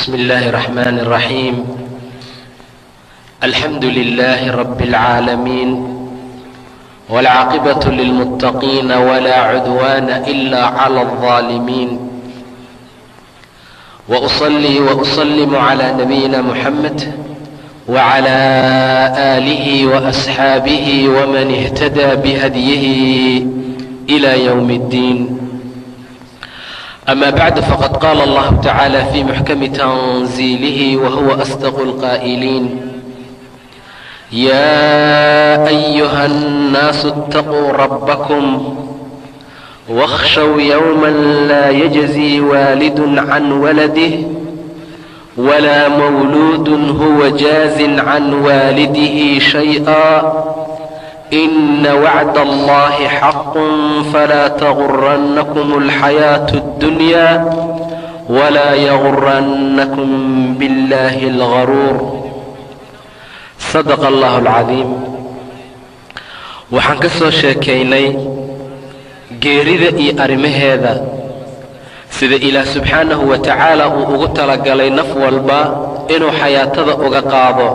بسم الله الرحمن الرحيم. الحمد لله رب العالمين، والعاقبة للمتقين، ولا عدوان إلا على الظالمين، وأصلي وأسلم على نبينا محمد وعلى آله وأصحابه ومن اهتدى بهديه إلى يوم الدين. أما بعد، فقد قال الله تعالى في محكم تنزيله وهو أصدق القائلين: يا أيها الناس اتقوا ربكم واخشوا يوما لا يجزي والد عن ولده ولا مولود هو جاز عن والده شيئا، إن وعد الله حق، فلا تغرنكم الحياة الدنيا ولا يغرنكم بالله الغرور. صدق الله العظيم. Waxaan ka soo sheekaynay geerida iyo arrimaheeda, sida Ilaah subxaanahu wa tacaala uu ugu talagalay naf walba inuu xayaatada uga qaado.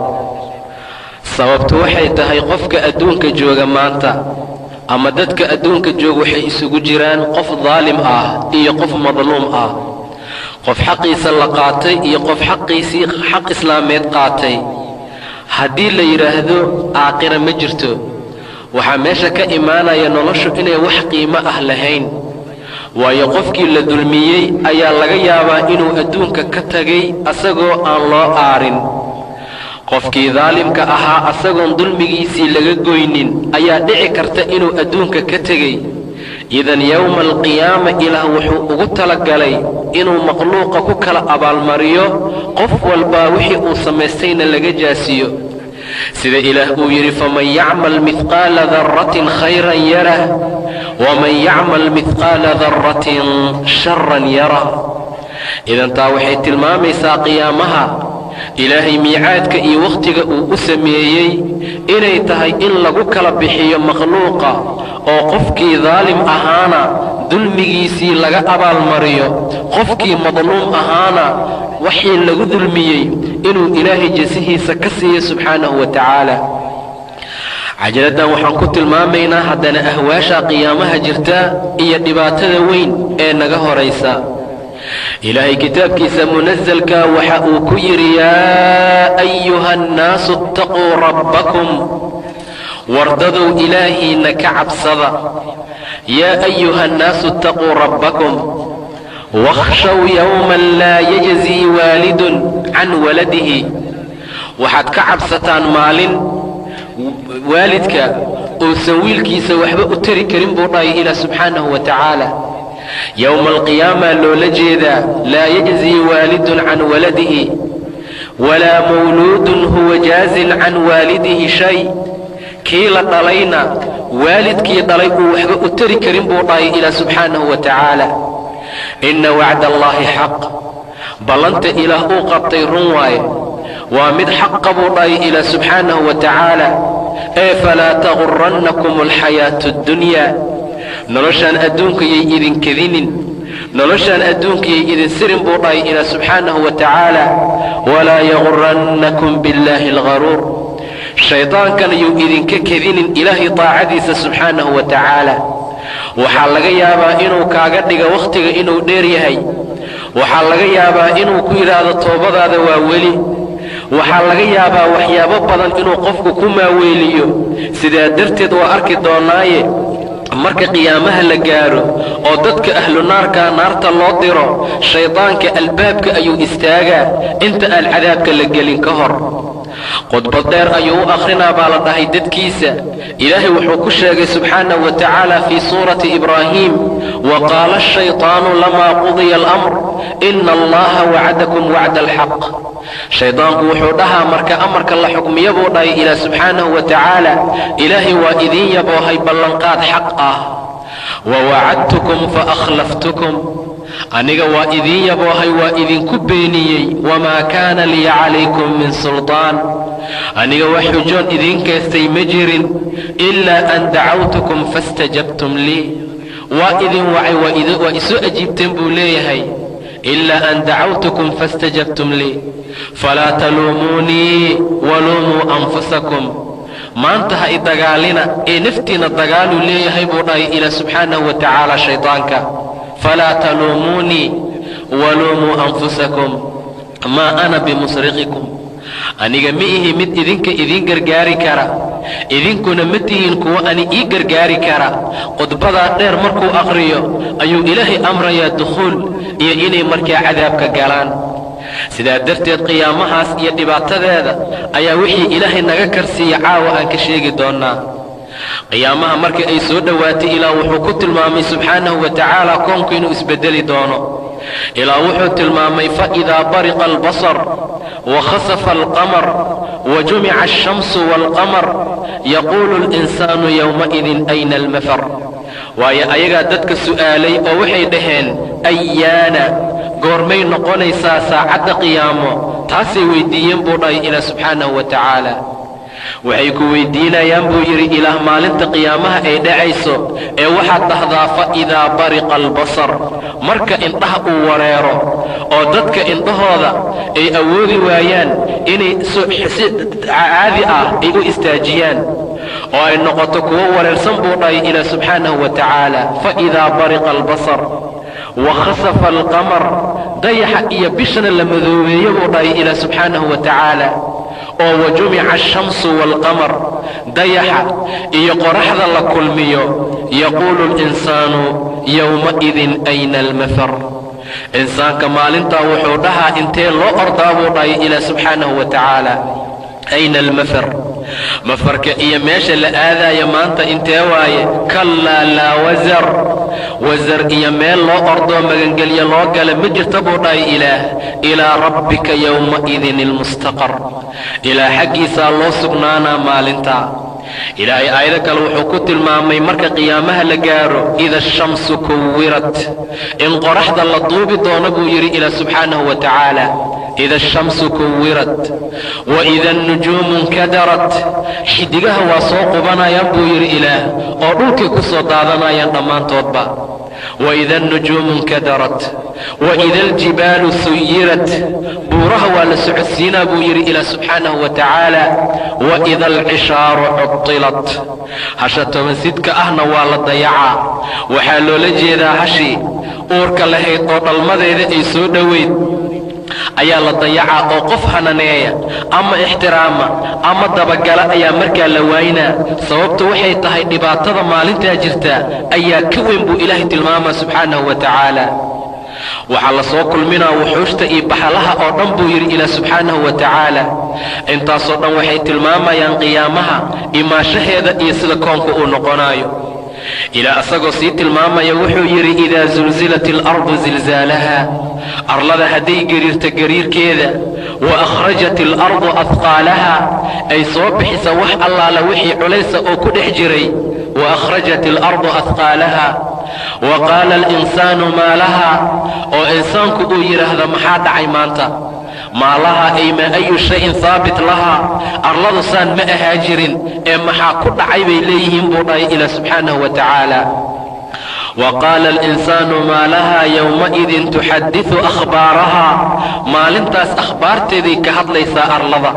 Sababtu waxay tahay, qofka adduunka jooga maanta ama dadka adduunka jooga waxay isugu jiraan qof daalim ah iyo qof madluum ah, qof xaqiisa la qaatay iyo qof xaqiisii xaq islaameed qaatay. Haddii la yidhaahdo aakhira ma jirto, waxaa meesha ka imaanaya noloshu inay wax qiimo ah lahayn, waayo qofkii la dulmiyey ayaa laga yaabaa inuu adduunka ka tagay asagoo aan loo aarin. Qofkii daalimka ahaa asagoon dulmigiisii laga goynin ayaa dhici karta inuu adduunka ka tegey. Idan yowma alqiyaama Ilaah wuxuu ugu talagalay inuu makhluuqa ku kala abaalmariyo, qof walbaa wixii uu samaystayna laga jaasiyo, sida Ilaah uu yidhi: "فمن يعمل مثقال ذرة خيرا يره ومن يعمل مثقال ذرة شرا يره." Idan taa waxay tilmaamaysaa qiyaamaha Ilaahay miicaadka iyo wakhtiga uu u sameeyey inay tahay in lagu kala bixiyo makhluuqa, oo qofkii daalim ahaana dulmigiisii laga abaalmariyo, qofkii madluum ahaana waxii lagu dulmiyey inuu Ilaahay jasihiisa ka siiyo subxaanahu wa tacaala. Cajaladdan waxaan ku tilmaamaynaa haddana ahwaasha qiyaamaha jirta iyo dhibaatada weyn ee naga horaysa. Ilaahay kitaabkiisa munasalka waxa uu ku yidhi: "يا أيها الناس اتقوا ربكم." Wardadow, Ilaahiinna ka cabsada. "يا أيها الناس اتقوا ربكم واخشوا يوما لا يجزي والد عن ولده." Waxaad ka cabsataan maalin waalidka uusan wiilkiisa waxba u tari karin, buu dhahay Ilaah subxaanahu wa tacaala. Yowma alqiyaama loola jeedaa. "لا يجزي والد عن ولده ولا مولود هو جاز عن والده شيئا." Kii la dhalayna waalidkii dhalay uu waxba u tari karin, buu dhahay Ilaah subxaanahu wa tacaala. "إن وعد الله حق." Ballanta Ilaah uu qabtay run waaye, waa mid xaqa, buu dhahay Ilaah subxaanahu wa tacaala. Ee "فلا تغرنكم الحياة الدنيا." Noloshaan adduunkayay idin kedinin, noloshaan adduunkayay idin sirin, buu dhahay Ilaah subxaanahu wa tacaala. "ولا يغرنكم بالله الغرور." Shayddaankan yuu idinka kedinin Ilaahay taacadiisa subxaanahu wa tacaala. Waxaa laga yaabaa inuu kaaga dhiga wakhtiga inuu dheer yahay. Waxaa laga yaabaa inuu ku yidhaahdo toobadaada waa weli. Waxaa laga yaabaa waxyaabo badan inuu qofku ku maaweeliyo. Sidaa darteed waa arki doonnaaye, marka qiyaamaha la gaaro oo dadka ahlu naarka naarta loo diro, shaydaanka albaabka ayuu istaagaa inta aan cadaabka la gelin ka hor. Khudbad dheer ayuu u akhrinaa, baa la dhahay, dadkiisa. Ilaahay wuxuu ku sheegay subxaanahu wa tacaala fii suurati Ibraahiim: "وقال الشيطان لما قضي الأمر إن الله وعدكم وعد الحق." Shaydaanku wuxuu dhahaa marka amarka la xukmiyo, buu dhahay Ilaah subxaanahu wa tacaala, Ilaahay waa idiin yaboohay ballanqaad xaq ah. "ووعدتكم فأخلفتكم." Aniga waa idiin yaboohay, waa idinku beeniyey. "وما كان لي عليكم من سلطان." Aniga wax xujoon idiin keestay ma jirin. "إلا أن دعوتكم فاستجبتم لي." Waa idin wacay, waa isoo ajiibteen, buu leeyahay. Ilaa an dacawtukum faاstajabtum lii, falaa taluumuunii waluumuu anfusakum. Maanta ha i dagaalina ee naftiinna dagaaluu leeyahay, buu dhahay Ilaah subxaanahu wa tacaala shaydaanka. Falaa taluumuunii waluumuu anfusakum, maa ana bimusrikikum. Aniga ma ihi mid idinka idiin gargaari kara, idinkuna ma tihiin kuwo ani ii gargaari kara. Khudbadaa dheer markuu aqriyo ayuu Ilaahay amrayaa dukhuul iyo inay markaa cadaabka galaan. Sidaa darteed qiyaamahaas iyo dhibaatadeeda ayaa wixii Ilaahay naga karsiiya caawa aan ka sheegi doonnaa. Qiyaamaha marka ay soo dhowaatay, Ilaah wuxuu ku tilmaamay subxaanahu wa tacaala koonku inuu isbeddeli doono. Ilaah wuxuu tilmaamay: faidaa bariqa albasar wa khasafa alqamar wa jumica alshamsu waalqamar, yaquulu alinsaanu yowmaidin ayna almafar. Waayo, ayagaa dadka su'aalay oo waxay dhaheen: ayaana, goormay noqonaysaa saacadda qiyaamo? Taasay weyddiiyeen, buu dhahay Ilaah subxaanahu wa tacaala. Waxay ku weyddiinayaan, buu yidhi Ilaah, maalinta qiyaamaha ay dhacayso. Ee waxaad dhahdaa: fa idaa bariqa albasar, marka indhaha uu wareero oo dadka indhahooda ay awoodi waayaan inay si caadi ah ay u istaajiyaan oo ay noqoto kuwo wareersan, buu dhahay Ilaah subxaanahu wa tacaala. Fa idaa bariqa albasar wa khasafa alqamar, dayaxa iyo bishana la madoobeeyo, buu dhahay Ilaah subxaanahu wa tacaala, oo wa jumica alshamsu waalqamar, dayaxa iyo qoraxda la kulmiyo, yaquulu alinsaanu yowmaidin ayna almafar. Insaanka maalintaa wuxuu dhahaa: intee loo ordaa, buu dhahay Ilaah subxaanahu wa tacaala. Ayna almafar, mafarka iyo meesha la aadaayo maanta intee waaye? Kallaa laa wasar. Wasar iyo meel loo ordoo magangelyo loo gala ma jirta, buu dhahay Ilaah. Ilaa rabbika yowmaidin almustaqar, Ilaah xaggiisaa loo sugnaanaa maalintaa. Ilaahay aayado kale wuxuu ku tilmaamay marka qiyaamaha la gaaro, ida ashamsu kuwirat, in qoraxda la duubi doono, buu yidhi Ilaah subxaanahu wa tacaala. Ida ashamsu kuwirat wa ida annujuumu nkadarat, xidigaha waa soo qubanayaan, buu yidhi Ilaah, oo dhulkay ku soo daadanayaan dhammaantoodba. Waida annujuumu nkadarat wa ida aljibaalu suyirat, buuraha waa la socodsiinaa, buu yidhi Ilaah subxaanahu wa tacaala. Wa ida alcishaaru cudilat, hasha 10 sidka ahna waa la dayacaa. Waxaa loola jeedaa hashii uurka lahayd oo dhalmadeeda ay soo dhoweyd ayaa la dayacaa, oo qof hananeeya ama ixtiraama ama dabagala ayaa markaa la waynaa. Sababtu waxay tahay dhibaatada maalintaa jirta ayaa ka weyn, buu Ilaahay tilmaamaa subxaanahu wa tacaala. Waxaa la soo kulminaa wuxuushta iyo baxalaha oo dhan, buu yidhi Ilaah subxaanahu wa tacaala. Intaasoo dhan waxay tilmaamayaan qiyaamaha imaashaheeda iyo sida koonka uu noqonaayo. Ilaah asagoo sii tilmaamaya wuxuu yidhi: idaa zulzilat alardu zilzaalaha, arlada hadday gariirta gariirkeeda, wa akhrajat alardu ahqaalaha, ay soo bixisa wax allaala wixii culaysa oo ku dhex jiray, wa akhrajat alardu ahqaalaha, wa qaala alinsaanu maa laha, oo insaanku uu yidhaahdo: maxaa dhacay maanta? Maa laha ay maa ayu shayin haabit lahaa, arladu saan ma ahaa jirin ee maxaa ku dhacay, bay leeyihiin, buu dhahay Ilaah subxaanahu wa tacaala. Wa qaala alinsaanu maa lahaa, yowmaidin tuxadiu akhbaarahaa, maalintaas akhbaarteeday ka hadlaysaa arlada.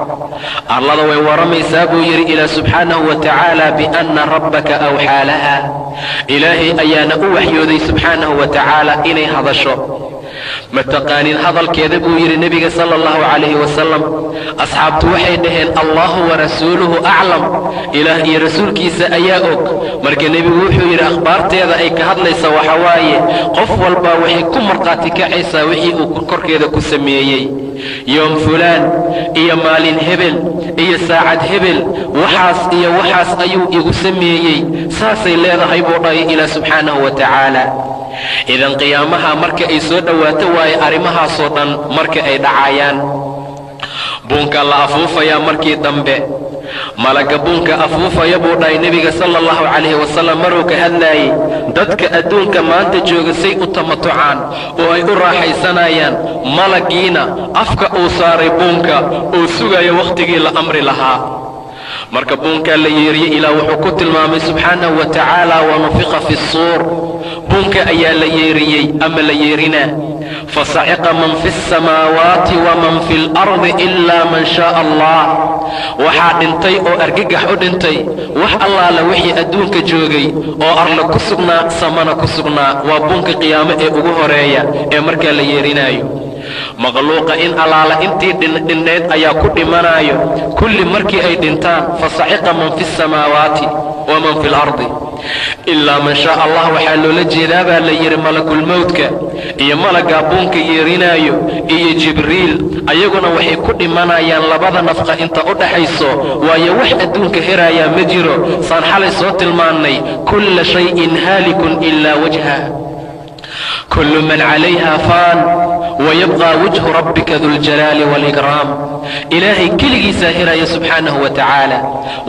Arlada way warramaysaa, buu yidhi Ilaah subxaanahu wa tacaala, bianna rabbaka awxaa laha. Ilaahay ayaana u waxyooday subxaanahu wa tacaala inay hadasho. Ma taqaanin hadalkeeda, buu yidhi nebiga sala allahu calayhi wasalam. Asxaabtu waxay dhaheen: Allahu warasuuluhu aclam, Ilaah iyo rasuulkiisa ayaa og. Marka nebigu wuxuu yidhi: akhbaarteeda ay ka hadlaysa waxa waaye qof walbaa waxay ku markhaati kacaysaa wixii uu korkeeda ku sameeyey, yoom fulaan iyo maalin hebel iyo saacad hebel, waxaas iyo waxaas ayuu igu sameeyey, saasay leedahay, buu dhahay Ilaah subxaanahu wa tacaala. Idan qiyaamaha marka ay soo dhowaato waaye arrimahaasoo dhan marka ay dhacayaan. Buunka la afuufayaa markii dambe, malagga buunka afuufaya, buu dhahay nebiga sala allahu calayhi wasalam maruu ka hadlaayey dadka adduunka maanta jooga say u tamatucaan oo ay u raaxaysanayaan, malaggiina afka uu saaray buunka oo sugaya wakhtigii la amri lahaa. Marka buunkaa la yeeriyey, Ilaah wuxuu ku tilmaamay subxaanahu wa tacaala: wa nufiqa fi suur, buunka ayaa la yeeriyey ama la yeerinaa. Fasaciqa man fi alsamaawaati waman fi alardi ilaa man shaaa Allah. Waxaa dhintay oo argagax u dhintay wax allaala wixii adduunka joogay oo arla ku sugnaa, samana ku sugnaa. Waa buunka qiyaamo ee ugu horeeya ee markaa la yeerinaayo. Makhluuqa in allaala intii dhinnayd ayaa ku dhimanaayo. Kulli markii ay dhintaan, fasaciqa man fi alsamaawaati waman fi alardi ilaa man shaa Allah, waxaa loola jeedaa baa la yidhi malakulmowdka iyo malaggaa buunka yeerinaayo iyo Jibriil. Ayaguna waxay ku dhimanayaan labada nafqa inta u dhaxayso, waayo wax adduunka herayaa ma jiro. Saan xalay soo tilmaannay, kulla shayin haalikun ilaa wajhah, kullu man calayha faan wayabqaa wajhu rabbika duljalaali waalikraam. Ilaahay keligiisaa heraya subxaanahu wa tacaala.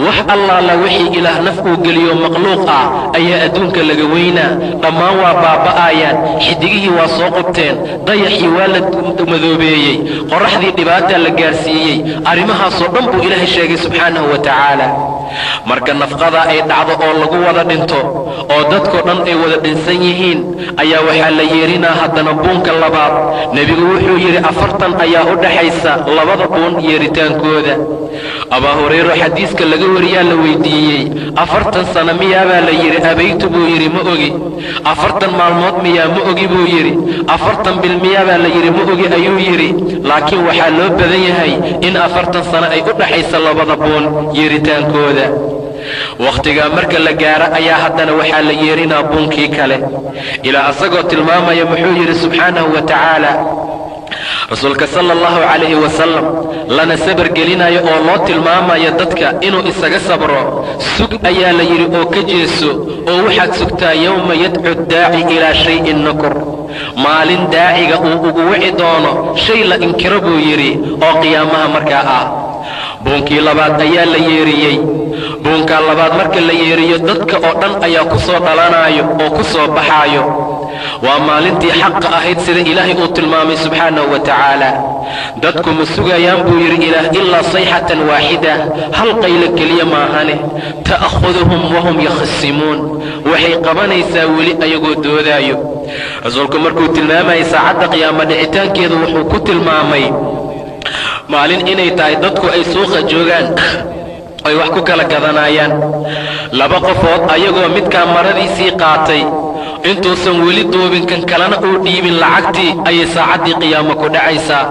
Wax allaala wixii Ilaah naf uu geliyo makhluuq ah ayaa adduunka laga weynaa. Dhammaan waa baaba'ayaan. Xidigihii waa soo qubteen, dayaxii waa la madoobeeyey, qoraxdii dhibaataa la gaarsiiyey. Arrimahaasoo dhan buu Ilaahay sheegay subxaanahu wa tacaala. Marka nafqada ay dhacdo oo lagu wada dhinto oo dadkoo dhan ay wada dhinsan yihiin, ayaa waxaa la yeerinaa haddana buunka labaad. Nebigu wuxuu yidhi 40 ayaa u dhaxaysa labada buun yeeritaankooda. Abaa Hurayro xadiiska laga wariyaa la weydiiyey, 40 sano miyaabaa la yidhi? Abaytu buu yidhi, ma ogi. 40 maalmood miyaa? Ma ogi buu yidhi. 40 bil miyaabaa la yidhi? Ma ogi ayuu yidhi. Laakiin waxaa loo badan yahay in 40 sano ay u dhaxaysa labada buun yeeritaankooda. Wakhtigaa marka la gaaro ayaa haddana waxaa la yeerinaa buunkii kale. Ilaa asagoo tilmaamaya muxuu yidhi subxaanahu wa tacaala rasuulka sala allahu calayhi wasalam, lana sabar gelinayo oo loo tilmaamayo dadka inuu isaga sabro. Sug ayaa la yidhi oo ka jeeso oo waxaad sugtaa yowma yadcu daaci ilaa shayin nukur, maalin daaciga uu ugu wici doono shay la inkiro buu yidhi, oo qiyaamaha markaa ah. Buunkii labaad ayaa la yeeriyey. Buunkaa labaad marka la yeeriyo, dadka oo dhan ayaa ku soo dhalanaayo oo ku soo baxaayo. Waa maalintii xaqa ahayd sida Ilaahay uu tilmaamay subxaanahu wa tacaala. Dadku ma sugayaan buu yidhi Ilaah ilaa sayxatan waaxida, hal qaylo keliya maahane. Ta'khuduhum wahum yakhasimuun, waxay qabanaysaa weli ayagoo doodaayo. Rasuulku markuu tilmaamayay saacadda qiyaamo dhicitaankeedu, wuxuu ku tilmaamay maalin inay tahay dadku ay suuqa joogaan, ay wax ku kala gadanayaan. Laba qofood ayagoo midkaa maradiisii qaatay, intuusan weli duubin kan kalena uu dhiibin lacagtii, ayay saacaddii qiyaamo ku dhacaysaa.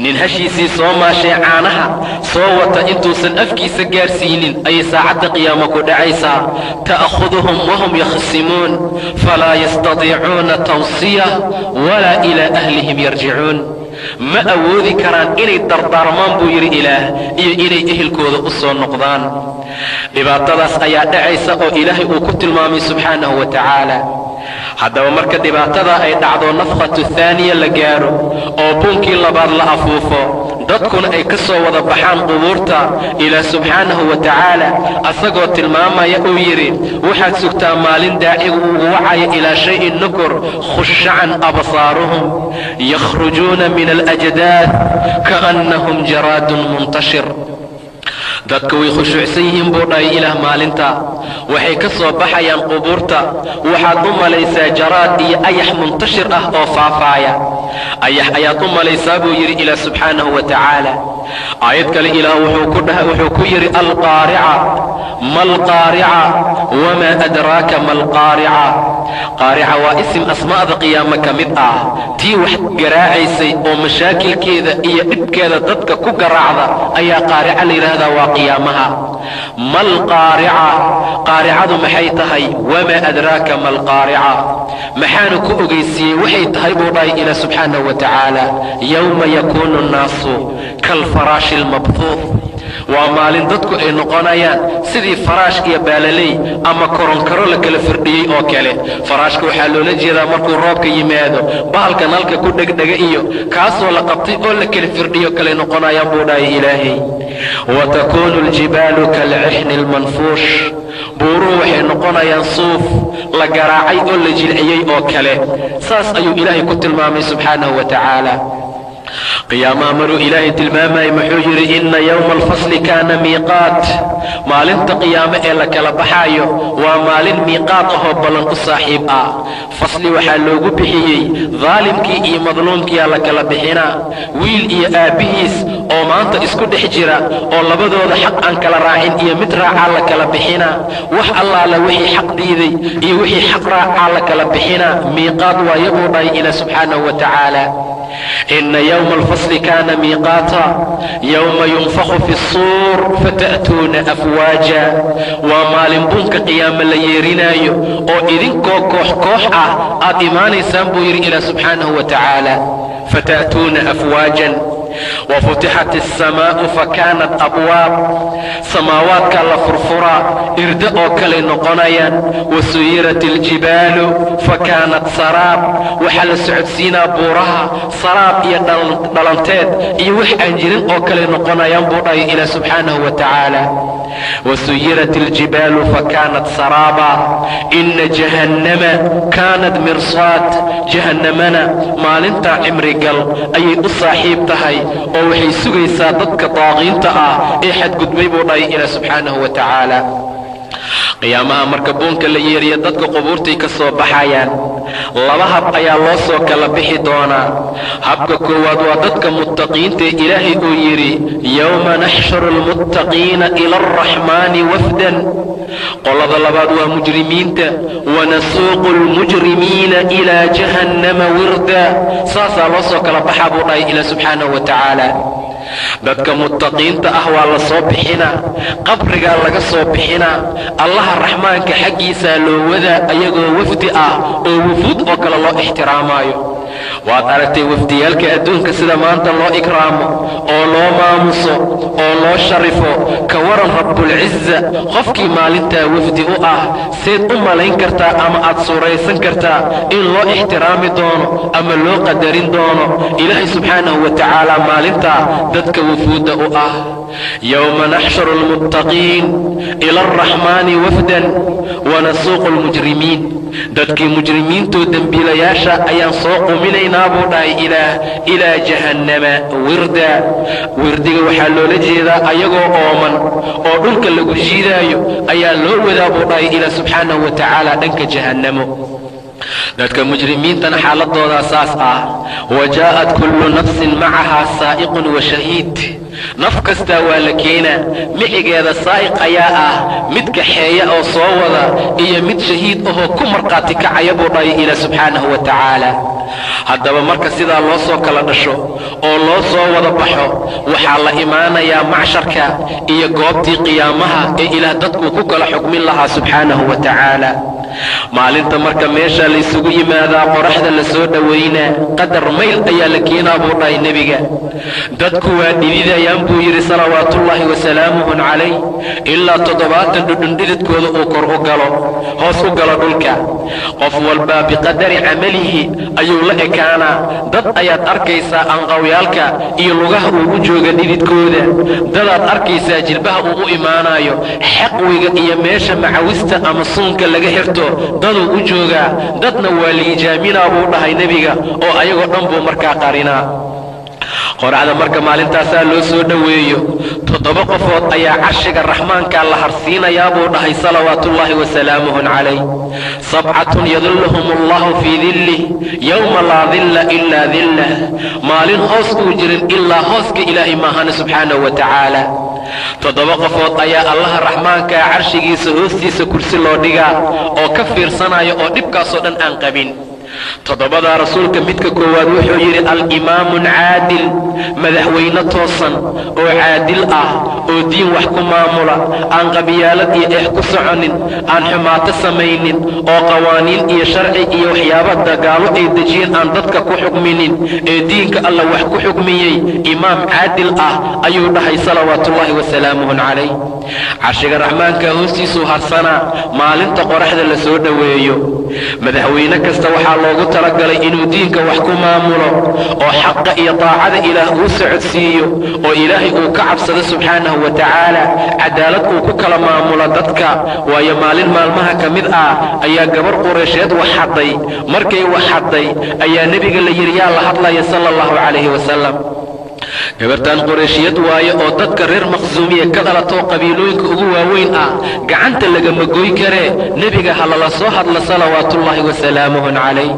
Nin hashiisii soo maashay, caanaha soo wata, intuusan afkiisa gaarsiinin ayay saacadda qiyaamo ku dhacaysaa. Ta'khuduhum wahum yakhsimuun, falaa yastatiicuuna tawsiya walaa ilaa ahlihim yarjicuun. Ma awoodi karaan inay dardaarmaan buu yidhi Ilaah iyo inay ehelkooda u soo noqdaan. Dhibaatadaas ayaa dhacaysa oo Ilaahay uu ku tilmaamay subxaanahu wa tacaala. Haddaba marka dhibaatada ay dhacdo, nafkhatu thaaniya la gaaro oo buunkii labaad la afuufo, dadkuna ay ka soo wada baxaan qubuurta, Ilaah subxaanahu wa tacaala asagoo tilmaamaya uu yidhi, waxaad sugtaa maalin daacigu ugu wacayo ilaa shayin nukur. Khushacan absaaruhum, yakhrujuuna min alajdaad kaannahum jaraadun muntashir. Dadku way khushuucsan yihiin buu dhahay Ilaah. Maalinta waxay ka soo baxayaan qubuurta, waxaad u malaysaa jaraad iyo ayax muntashir ah oo faafaaya. Ayax ayaad u malaysaa buu yidhi Ilaah subxaanahu wa tacaala. Aayad kale Ilaah wuxuu ku yidhi, alqaarica malqaarica wamaa adraaka malqaarica. Qaarica waa isim asmaa'da qiyaamo ka mid ah. Tii wax garaacaysay oo mashaakilkeeda iyo dhibkeeda dadka ku garaacda ayaa qaarica la yidhaahdaa, waa qiyaamaha. Malqaarica, qaaricadu maxay tahay? Wamaa adraaka malqaarica, maxaanu ku ogeysiiyey waxay tahay buu dhahay Ilaah subxaanahu wa tacaala. Yowma yakuunu annaasu kalfaraashi almabhuuth, waa maalin dadku ay noqonayaan sidii faraash iyo baalaley ama koronkaro la kala firdhiyey oo kale. Faraashka waxaa loola jeedaa markuu roobka yimaado bahalka nalka ku dhegdhega iyo kaasoo la qabtay oo la kala firdhiyo kale noqonayaan buu dhahay Ilaahay. Wa takuunu aljibaalu kalcixni almanfuush, buuruhu waxay noqonayaan suuf la garaacay oo la jilciyey oo kale. Saas ayuu Ilaahay ku tilmaamay subxaanahu wa tacaala. Qiyaamaha maruu Ilaahay tilmaamayay, muxuu yidhi? "Inna yowma alfasli kaana miiqaat." Maalinta qiyaamo ee la kala baxaayo waa maalin miiqaat ahoo ballan u saaxiib ah. Fasli waxaa loogu bixiyey daalimkii iyo madluumkiyaa la kala bixinaa, wiil iyo aabbihiis oo maanta isku dhex jira oo labadooda xaq aan kala raacin iyo mid raacaa la kala bixinaa. Wax allaala wixii xaq diiday iyo wixii xaq raacaa la kala bixinaa. Miiqaad waayo buu dhahay Ilaah subxaanahu wa tacaala. "Ina yowma alfasli kaana miiqaata, yowma yunfakhu fi الsuur fata'tuuna afwaaja." Waa maalin buunka qiyaame la yeerinaayo oo idinkoo koox koox ah aad imaanaysaan buu yidhi Ilaah subxaanahu wa tacaala. "Fata'tuuna afwaajan wafutixat alsamaa'u fakaanat abwaab." Samaawaadkaa la furfuraa, irdo oo kalay noqonayaan. "Wasuyirat aljibaalu fakaanat saraab." Waxaa la socodsiinaa buuraha, saraab iyo dhalanteed iyo wax aan jirin oo kalay noqonayaan buu dhahay Ilaah subxaanahu wa tacaala. "Wasuyirat aljibaalu fakaanat saraaba. Ina jahannama kaanat mirsaad." Jahannamana maalintaa cimrigal ayay u saaxiib tahay oo waxay sugaysaa dadka daaqiinta ah ee xadgudbay buu dhahay Ilaah subxaanahu wa tacaala. Qiyaamaha marka buunka la yeeriya, dadka qubuurtay ka soo baxayaan. Laba hab ayaa loo soo kala bixi doonaa. Habka koowaad waa dadka muttaqiinta ee Ilaahay uu yidhi: "Yowma naxshuru almuttaqiina ila alraxmaani wafdan." Qolada labaad waa mujrimiinta: "Wanasuuqu almujrimiina ilaa jahannama wirda." Saasaa loo soo kala baxaa buu dhahay Ilaah subxaanahu wa tacaala. Dadka muttaqiinta ah waa la soo bixinaa, qabrigaa laga soo bixinaa, Allaha Raxmaanka xaggiisaa loo wadaa ayagoo wafdi ah oo wufuud oo kale loo ixtiraamaayo. Waad aragtay wafdiyaalka adduunka sida maanta loo ikraamo oo loo maamuso oo loo sharifo. Ka waran Rabbulciza qofkii maalintaa wafdi u ah? Seed u malayn kartaa ama aad suuraysan kartaa in loo ixtiraami doono ama loo qadarin doono Ilaahay subxaanahu wa tacaala maalintaa dadka wufuudda u ah? "Yowma naxshuru almuttaqiin ila alraxmaani wafdan wanasuuqu almujrimiin." Dadkii mujrimiintoo dembiilayaasha ayaan soo quminaynaa buu dhahay Ilaah, "ilaa jahannama wirda." Wirdiga waxaa loola jeedaa ayagoo ooman oo dhulka lagu jiidaayo ayaa loo wadaa buu dhahay Ilaah subxaanahu wa tacaala dhanka jahannamo. Dadka mujrimiintana xaaladoodaa saas ah. "Wa jaa'at kullu nafsin macahaa saa'iqun wa shahiid." Naf kastaa waa la keenaa, micigeeda saa'iq ayaa ah, mid kaxeeya oo soo wada, iyo mid shahiid ahoo ku markhaati kacaya buu dhahay Ilaah subxaanahu wa tacaala. Haddaba marka sidaa loo soo kala dhasho oo loo soo wada baxo, waxaa la imaanayaa macsharka iyo goobtii qiyaamaha ee Ilaah dadkuu ku kala xukmin lahaa subxaanahu wa tacaala. Maalinta marka meesha laysugu yimaadaa, qoraxda la soo dhowaynaa, qadar mayl ayaa la keenaa buu dhahay Nebiga. Dadku waa dhididayaan buu yidhi salawaatuullaahi wasalaamuhun calayh, ilaa 70 dhudhun dhididkooda uu kor u galo, hoos u galo dhulka. Qof walbaa biqadari camalihi ayuu la ekaanaa. Dad ayaad arkaysaa anqawyaalka iyo lugaha uu u jooga dhididkooda, dadaad arkaysaa jilbaha uu u imaanayo, xaqwiga iyo meesha macawista ama suunka laga xirto daduu u joogaa, dadna waa liijaaminaa buu dhahay Nebiga, oo ayagoo dhan buu markaa qarinaa qoraxda. Marka maalintaasaa loo soo dhoweeyo, toddoba qofood ayaa carshiga Raxmaankaa la harsiinayaa buu dhahay salawaatuullaahi wasalaamuhun calayh. "Sabcatun yadilluhum allahu fii dillih yowma laa dilla ilaa dillah." Maalin hoos uu jirin ilaa hooska Ilaahay maahane subxaanahu wa tacaala. Toddoba qofood ayaa Allaha Raxmaankaa carshigiisa hoostiisa kursi loo dhigaa oo ka fiirsanaya oo dhibkaasoo dhan aan qabin. Toddobadaa Rasuulka midka koowaad wuxuu yidhi: "Al-imaamun caadil." Madaxweyne toosan oo caadil ah oo diin wax ku maamula, aan qabyaalad iyo eex ku soconin, aan xumaato samaynin, oo qawaaniin iyo sharci iyo waxyaaba dagaalo ay dejiyeen aan dadka ku xukminin ee diinka Alla wax ku xukmiyey, imaam caadil ah ayuu dhahay salawaatuullaahi wasalaamuhun calayh. Carshiga Raxmaanka hoostiisuu harsanaa maalinta qoraxda la soo dhoweeyo. Madaxweyne kasta waxaa loogu talagalay inuu diinka wax ku maamulo oo xaqa iyo daacada Ilaah uu socodsiiyo oo Ilaahay uu ka cabsado subxaanahu wa tacaala, cadaalad uu ku kala maamulo dadka. Waayo, maalin maalmaha ka mid ah ayaa gabar Qureysheed wax xadday. Markay wax xadday ayaa Nebiga la yidhi: "Yaa la hadlaya?" Sala allahu calayhi wasalam. Gabartan Qureeshiyad waaye oo dadka reer Maqsuumiya ka dhalatoo qabiilooyinka ugu waaweyn ah, gacanta lagama goy karee, nebiga ha lala soo hadla, salawaatuullaahi wasalaamuhu calayh.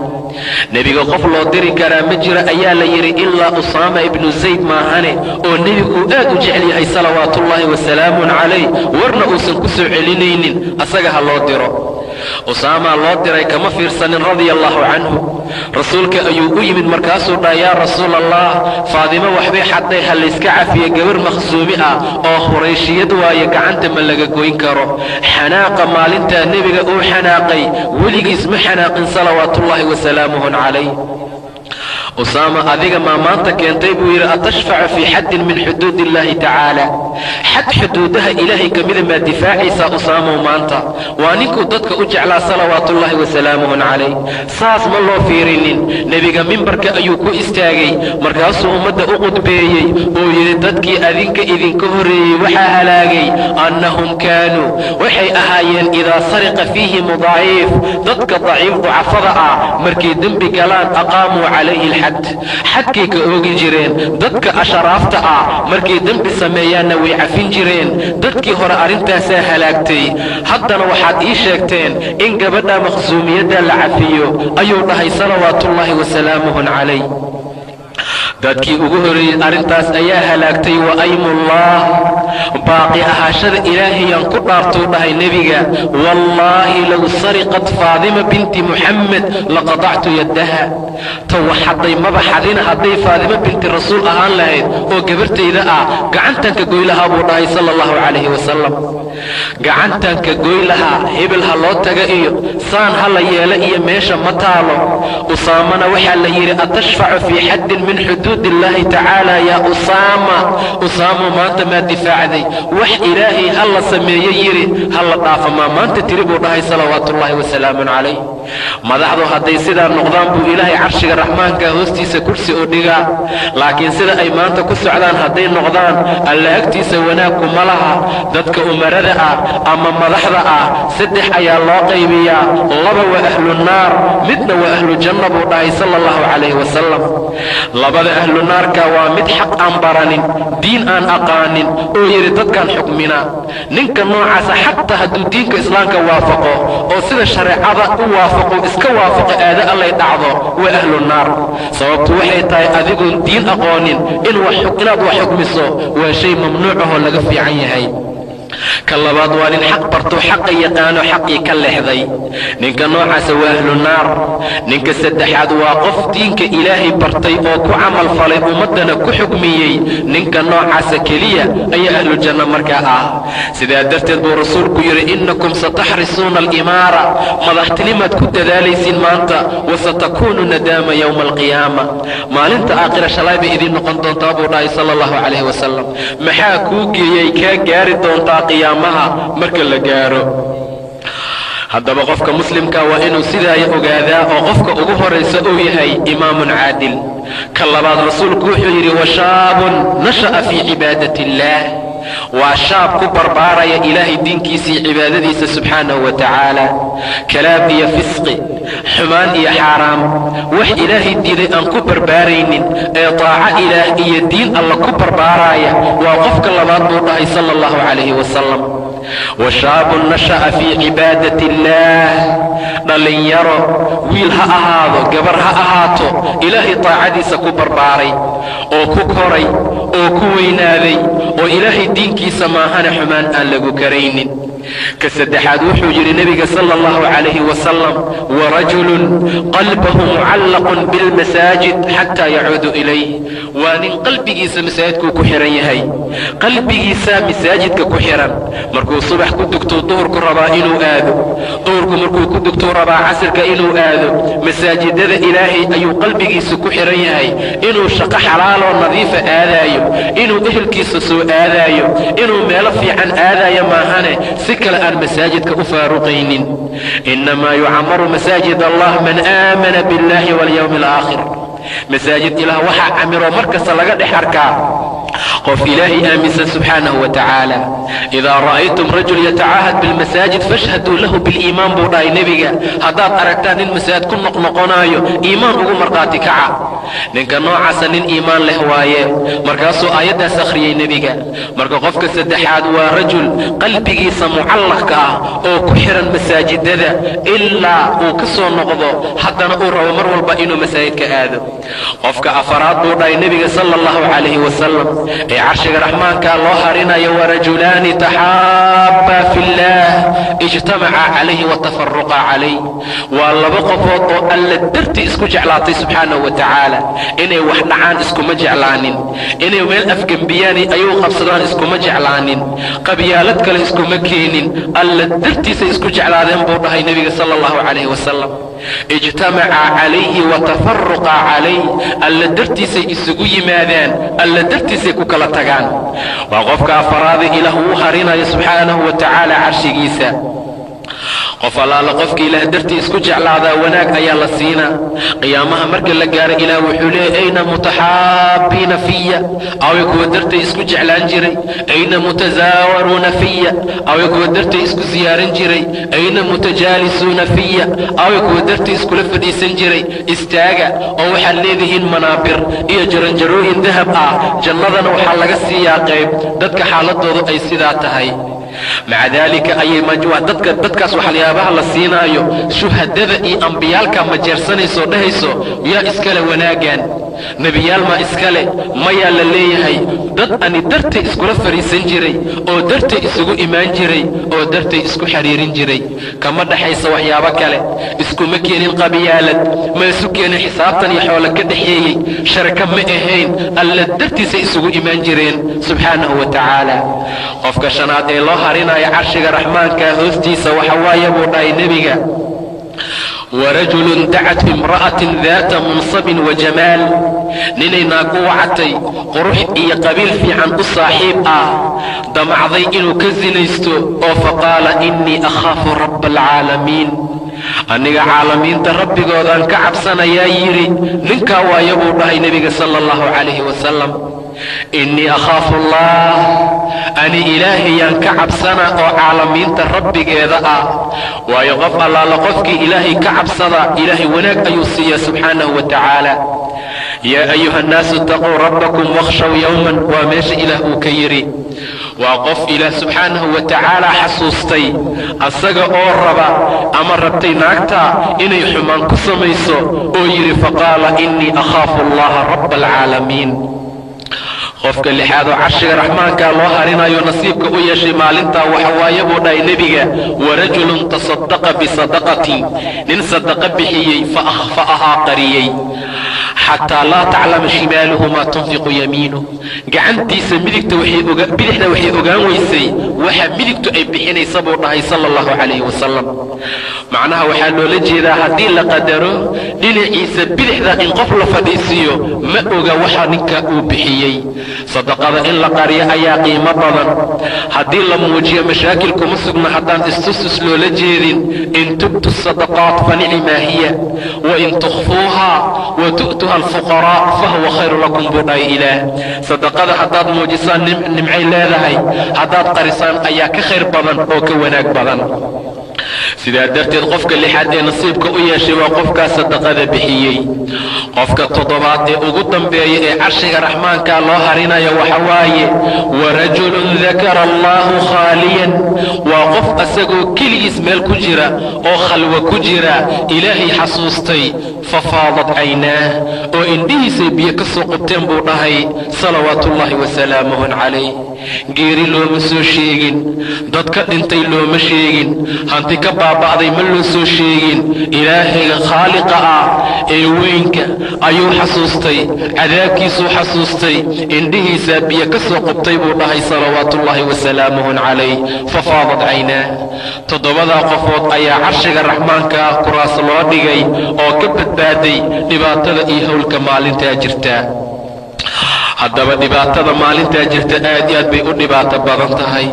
Nebiga qof loo diri karaa ma jiro ayaa la yidhi, ilaa Usaama ibnu Zayd maahane, oo nebigu uu aad u jecel yahay, salawaatuullaahi wasalaamun calayh, warna uusan ku soo celinaynin. Asaga ha loo diro. Usaamaa loo diray. Kama fiirsanin, radia allahu canhu. Rasuulka ayuu u yimid, markaasuu dhaha: "Yaa Rasuul Allah, Faadimo waxbay xadday, ha layska cafiye. Gabar Makhsuumi ah oo Khurayshiyad waaye, gacanta ma laga goyn karo?" Xanaaqa maalintaa nebiga uu xanaaqay weligiis ma xanaaqin, salawaatuullaahi wasalaamuhu calayh. "Usaama, adiga maa maanta keentay?" buu yidhi. "Atashfacu fii xaddin min xuduud illaahi tacaala? Xad xuduudaha Ilaahay ka mida maa difaacaysaa, Usaamow maanta?" Waa ninkuu dadka u jeclaa, salawaatuullaahi wasalaamuhu calayh. Saas ma loo fiirinin. Nebiga mimbarka ayuu ku istaagay, markaasuu ummadda u qudbeeyey oo yidhi: "Dadkii adinka idinka horreeyey waxaa halaagay annahum kaanuu, waxay ahaayeen, idaa sariqa fiihim daciif, dadka daciif ducafada ah markay dembi galaan, aqaamuu calayhi alxad, xadkay ka oogi jireen. Dadka asharaafta ah markay dembi sameeyaanna way cafin jireen. Dadkii hore arrintaasaa halaagtay. Haddana waxaad ii sheegteen in gabadha Maqsuumiyadda la cafiyo," ayuu dhahay, salawaatuullaahi wasalaamuhu calayh. "Dadkii ugu horreeyey arrintaas ayaa halaagtay. Wa aymullah, baaqi ahaashada Ilaahayaan ku dhaartuu," dhahay nebiga, "wallaahi low sariqat Faadima binti Muxammed laqatactu yaddaha." Ta waxadday maba xadina, hadday Faadimo binti Rasuul ahaan lahayd oo gabartayda ah, gacantanka goy lahaa, buu dhahay, sala allahu calayhi wasalam. Gacantanka goy lahaa. Hebel ha loo taga iyo saan ha la yeelo iyo meesha ma taalo. Usaamana waxaa la yidhi: "Atashfacu fii xaddin min xuduud illaahi tacaala, yaa Usaama? Usaamo, maanta maa difaacday wax Ilaahay ha la sameeye yidhi, ha la dhaafa maa maanta tiri?" buu dhahay, salawaatuullaahi wasalaamun calayh. Madaxdu hadday sidaa noqdaan buu Ilaahay carshiga Raxmaanka hoostiisa kursi u dhigaa. Laakiin sida ay maanta ku socdaan hadday noqdaan, Alla agtiisa wanaag kuma laha. Dadka umarada ah ama madaxda ah saddex ayaa loo qaybiyaa: laba waa ahlu naar, midna waa ahlu janna, buu dhahay, sala allahu calayhi wasalam. Labada ahlu naarka waa mid xaq aan baranin, diin aan aqaanin, oo yidhi dadkaan xukminaa. Ninka noocaasa, xataa hadduu diinka Islaamka waafaqo oo sida shareecada u waafaqo iska waafaqo, aado allay dhacdo, waa ahlu naar. Sababtu waxay tahay, adigoon diin aqoonin inaad wax xukmiso waa shay mamnuuc ahoo laga fiican yahay. Ka labaad waa nin xaq barto, xaqa yaqaano, xaqii ka leexday. Ninka noocaasa waa ahlu naar. Ninka saddexaad waa qof diinka Ilaahay bartay oo ku camal falay, ummaddana ku xukmiyey. Ninka noocaasa keliya ayaa ahlu janno markaa ah. Sidaa darteed buu Rasuulku yidhi: "Innakum sataxrisuuna alimaara," madaxtinimaad ku dadaalaysiin maanta, "wasatakuunu nadaama yowma alqiyaama," maalinta aakhira shalay bay idiin noqon doontaa, buu dhahay, sala allahu calayhi wasalam. Maxaa kuu geeyey? Kaa gaari doontaa qiyaamaha marka la gaaro. Haddaba qofka muslimka waa inuu sidaaya ogaadaa, oo qofka ugu horaysa uu yahay imaamun caadil. Ka labaad, Rasuulku wuxuu yidhi: "Washaabun nasha'a fii cibaadati illaah," waa shaab ku barbaaraya Ilaahay diinkiisii, cibaadadiisa, subxaanahu wa tacaala. Kalaab iyo fisqi, xumaan iyo xaaraam, wax Ilaahay diiday aan ku barbaaraynin, ee taaco Ilaah iyo diin Alla ku barbaaraaya, waa qofka labaad, buu dhahay, sala allahu calayhi wasalam. Washaabun nasha'a fii cibaadati illaah, dhallinyaro, wiil ha ahaado, gabar ha ahaato, Ilaahay taacadiisa ku barbaaray oo ku koray oo ku weynaaday, oo Ilaahay diinkiisa maahana xumaan aan lagu karaynin. Ka saddexaad wuxuu yidhi nebiga, sala allahu calayhi wasalam: "Warajulun qalbahu mucallaqun bilmasaajid xataa yacuudu ilayh," waa nin qalbigiisa masaajidkuu ku xihan yahay, qalbigiisaa masaajidka ku xihan. Markuu subax ku dugtuu duhurku rabaa inuu aado, duhurku markuu ku dugtuu rabaa casirka inuu aado. Masaajidada Ilaahay ayuu qalbigiisa ku xihan yahay. Inuu shaqo xalaaloo nadiifa aadaayo, inuu ehelkiisa soo aadaayo, inuu meelo fiican aadaayo maahane, si kale aan masaajidka u faaruqaynin. Innamaa yucamaru masaajid Allah man aamana biاllahi walyowmi alaakhir. Masaajid Ilaah waxaa camiroo mar kasta laga dhex arkaa qof Ilaahay aaminsan, subxaanahu wa tacaala. "Idaa ra'aytum rajul yatacaahad bilmasaajid fashhaduu lahu biliimaan," buu dhahay nebiga. Haddaad aragtaan nin masaajid ku noqnoqonaayo, iimaan ugu markhaati kaca. Ninka noocaasa nin iimaan leh waaye. Markaasuu aayaddaas akhriyey nebiga. Marka qofka saddexaad waa rajul qalbigiisa mucallaqka ah oo ku xihan masaajidada, ilaa uu ka soo noqdo haddana uu rabo mar walba inuu masaajidka aado. Qofka afaraad buu dhahay nebiga sala allahu calayhi wasalam ee carshiga raxmaankaa loo harinayo, wa rajulaani taxaabbaa fi illaah ijtamaca calayhi wa tafaruqa calayh. Waa laba qofood oo Alla dartii isku jeclaatay subxaanahu wa tacaala. Inay wax dhacaan iskuma jeclaanin, inay meel afgembiyaan ayuu qabsadaan iskuma jeclaanin, qabyaalad kale iskuma keenin, Alla dartiisay isku jeclaadeen buu dhahay nebiga sala allahu calayhi wasalam. Ijtamaca calayhi wa tafaruqa calayh, Alla dartiisay isugu yimaadaan, Alla dartiisay ku kala tagaan. Waa qofka afaraada Ilaah uu harinayo subxaanahu wa tacaala carshigiisa. Qof allaala qofka Ilaah dartii isku jeclaadaa wanaag ayaa la siinaa. Qiyaamaha marka la gaaro, Ilaah wuxuu leeyay: "Ayna mutaxaabbiina fiya?" Away kuwa dartay isku jeclaan jiray? "Ayna mutasaawaruuna fiya?" Away kuwa dartay isku siyaaran jiray? "Ayna mutajaalisuuna fiya?" Away kuwa dartay iskula fadhiisan jiray? Istaaga oo waxaad leedihiin manaabir iyo jaranjarooyin dahab ah. Jannadana waxaa laga siiyaa qayb dadka xaaladoodu ay sidaa tahay. Maca daalika ayay dadka dadkaas waxyaabaha la siinaayo, shuhadada iyo ambiyaalka majeersanaysoo dhahayso: "Yaa iskale wanaaggan? Nebiyaal maa iskale?" Mayaa la leeyahay, dad ani dartay iskula fadhiisan jiray oo dartay isugu imaan jiray oo dartay isku xidhiirin jiray. Kama dhaxaysa waxyaabo kale, iskuma keenin qabiyaalad, ma isu keenin xisaabtan iyo xoolo ka dhaxeeyey, sharaka ma ahayn, Alla dartiisay isugu imaan jireen subxaanahu wa tacaala. Qofka shanaad ee loo harinayo carshiga raxmaanka hoostiisa waxa waaye buu dhahay nebiga: warajulun dacat imra'atin daata munsabin wa jamaal, ninay naag u wacatay, qurux iyo qabiil fiican u saaxiib ah, damacday inuu ka sinaysto, oo faqaala: "Innii akhaafu rabba alcaalamiin, aniga caalamiinta rabbigoodaan ka cabsanayaa," yidhi. Ninkaa waaya buu dhahay nebiga sala allahu calayhi wasalam: "Innii akhaafu allah, ani Ilaahayaan ka cabsana oo caalamiinta rabbigeeda ah." Waayo, qof allaala qofkii Ilaahay ka cabsada, Ilaahay wanaag ayuu siiyaa subxaanahu wa tacaala. "Yaa ayuha annaasu itaquu rabbakum wakhshaw yowman," waa meesha Ilaah uu ka yidhi. Waa qof Ilaah subxaanahu wa tacaala xasuustay, asaga oo raba ama rabtay naagta inay xumaan ku samayso, oo yidhi: "Faqaala innii akhaafu allaha rabba alcaalamiin." Qofka lixaad oo carshiga raxmaankaa loo harinayo nasiibka u yeeshay maalintaa waxa waaye buu dhahay nebiga: warajulun tasadaqa bisadaqatin, nin sadaqa bixiyey, fa akhfa'ahaa, qariyey, xataa laa taclama shimaaluhu maa tunfiqu yamiinuh, gacantiisa midigta bidixda waxay ogaan weysay waxa midigtu ay bixinaysa buu dhahay sala allahu calayhi wasalam. Macnaha waxaa loola jeedaa, haddii la qadaro dhinaciisa bidixda in qof la fadhiisiiyo, ma oga waxa ninka uu bixiyey. Sadaqada in la qariyo ayaa qiimo badan. Haddii la muujiyo mashaakil kuma sugna, haddaan istustus loola jeedin. "In tubdu sadaqaat fa nicmaa hiya, wain tukhfuuha wa tu'tuha alfuqaraa fahuwa khayru lakum," buu dhahay Ilaah. Sadaqada haddaad muujisaan nimcay leedahay, haddaad qarisaan ayaa ka khayr badan oo ka wanaag badan. Sidaa darteed qofka lixaad ee nasiibka u yeeshay waa qofkaa sadaqada bixiyey. Qofka toddobaad ee ugu dambeeya ee carshiga raxmaankaa loo harinayo waxa waaye: warajulun dakara allahu khaaliyan, waa qof asagoo keligiis meel ku jira oo khalwa ku jira Ilaahay xasuustay, fafaadat caynaah, oo indhihiisay biyo ka soo qubteen buu dhahay salawaatuullaahi wasalaamuhu calayh. Geeri looma soo sheegin, dad ka dhintay looma sheegin, hanti ka baaba'day ma loo soo sheegin, Ilaahayga khaaliqa ah ee weynka ayuu xasuustay, cadaabkiisuu xasuustay, indhihiisaa biyo ka soo qubtay buu dhahay salawaatuullaahi wasalaamuhu calayh, fafaadat caynaah. Toddobadaa qofood ayaa carshiga raxmaanka ah kuraas loo dhigay oo ka badbaaday dhibaatada iyo howlka maalintaa jirta. Haddaba dhibaatada maalintaa jirta aad iyo aad bay u dhibaato badan tahay.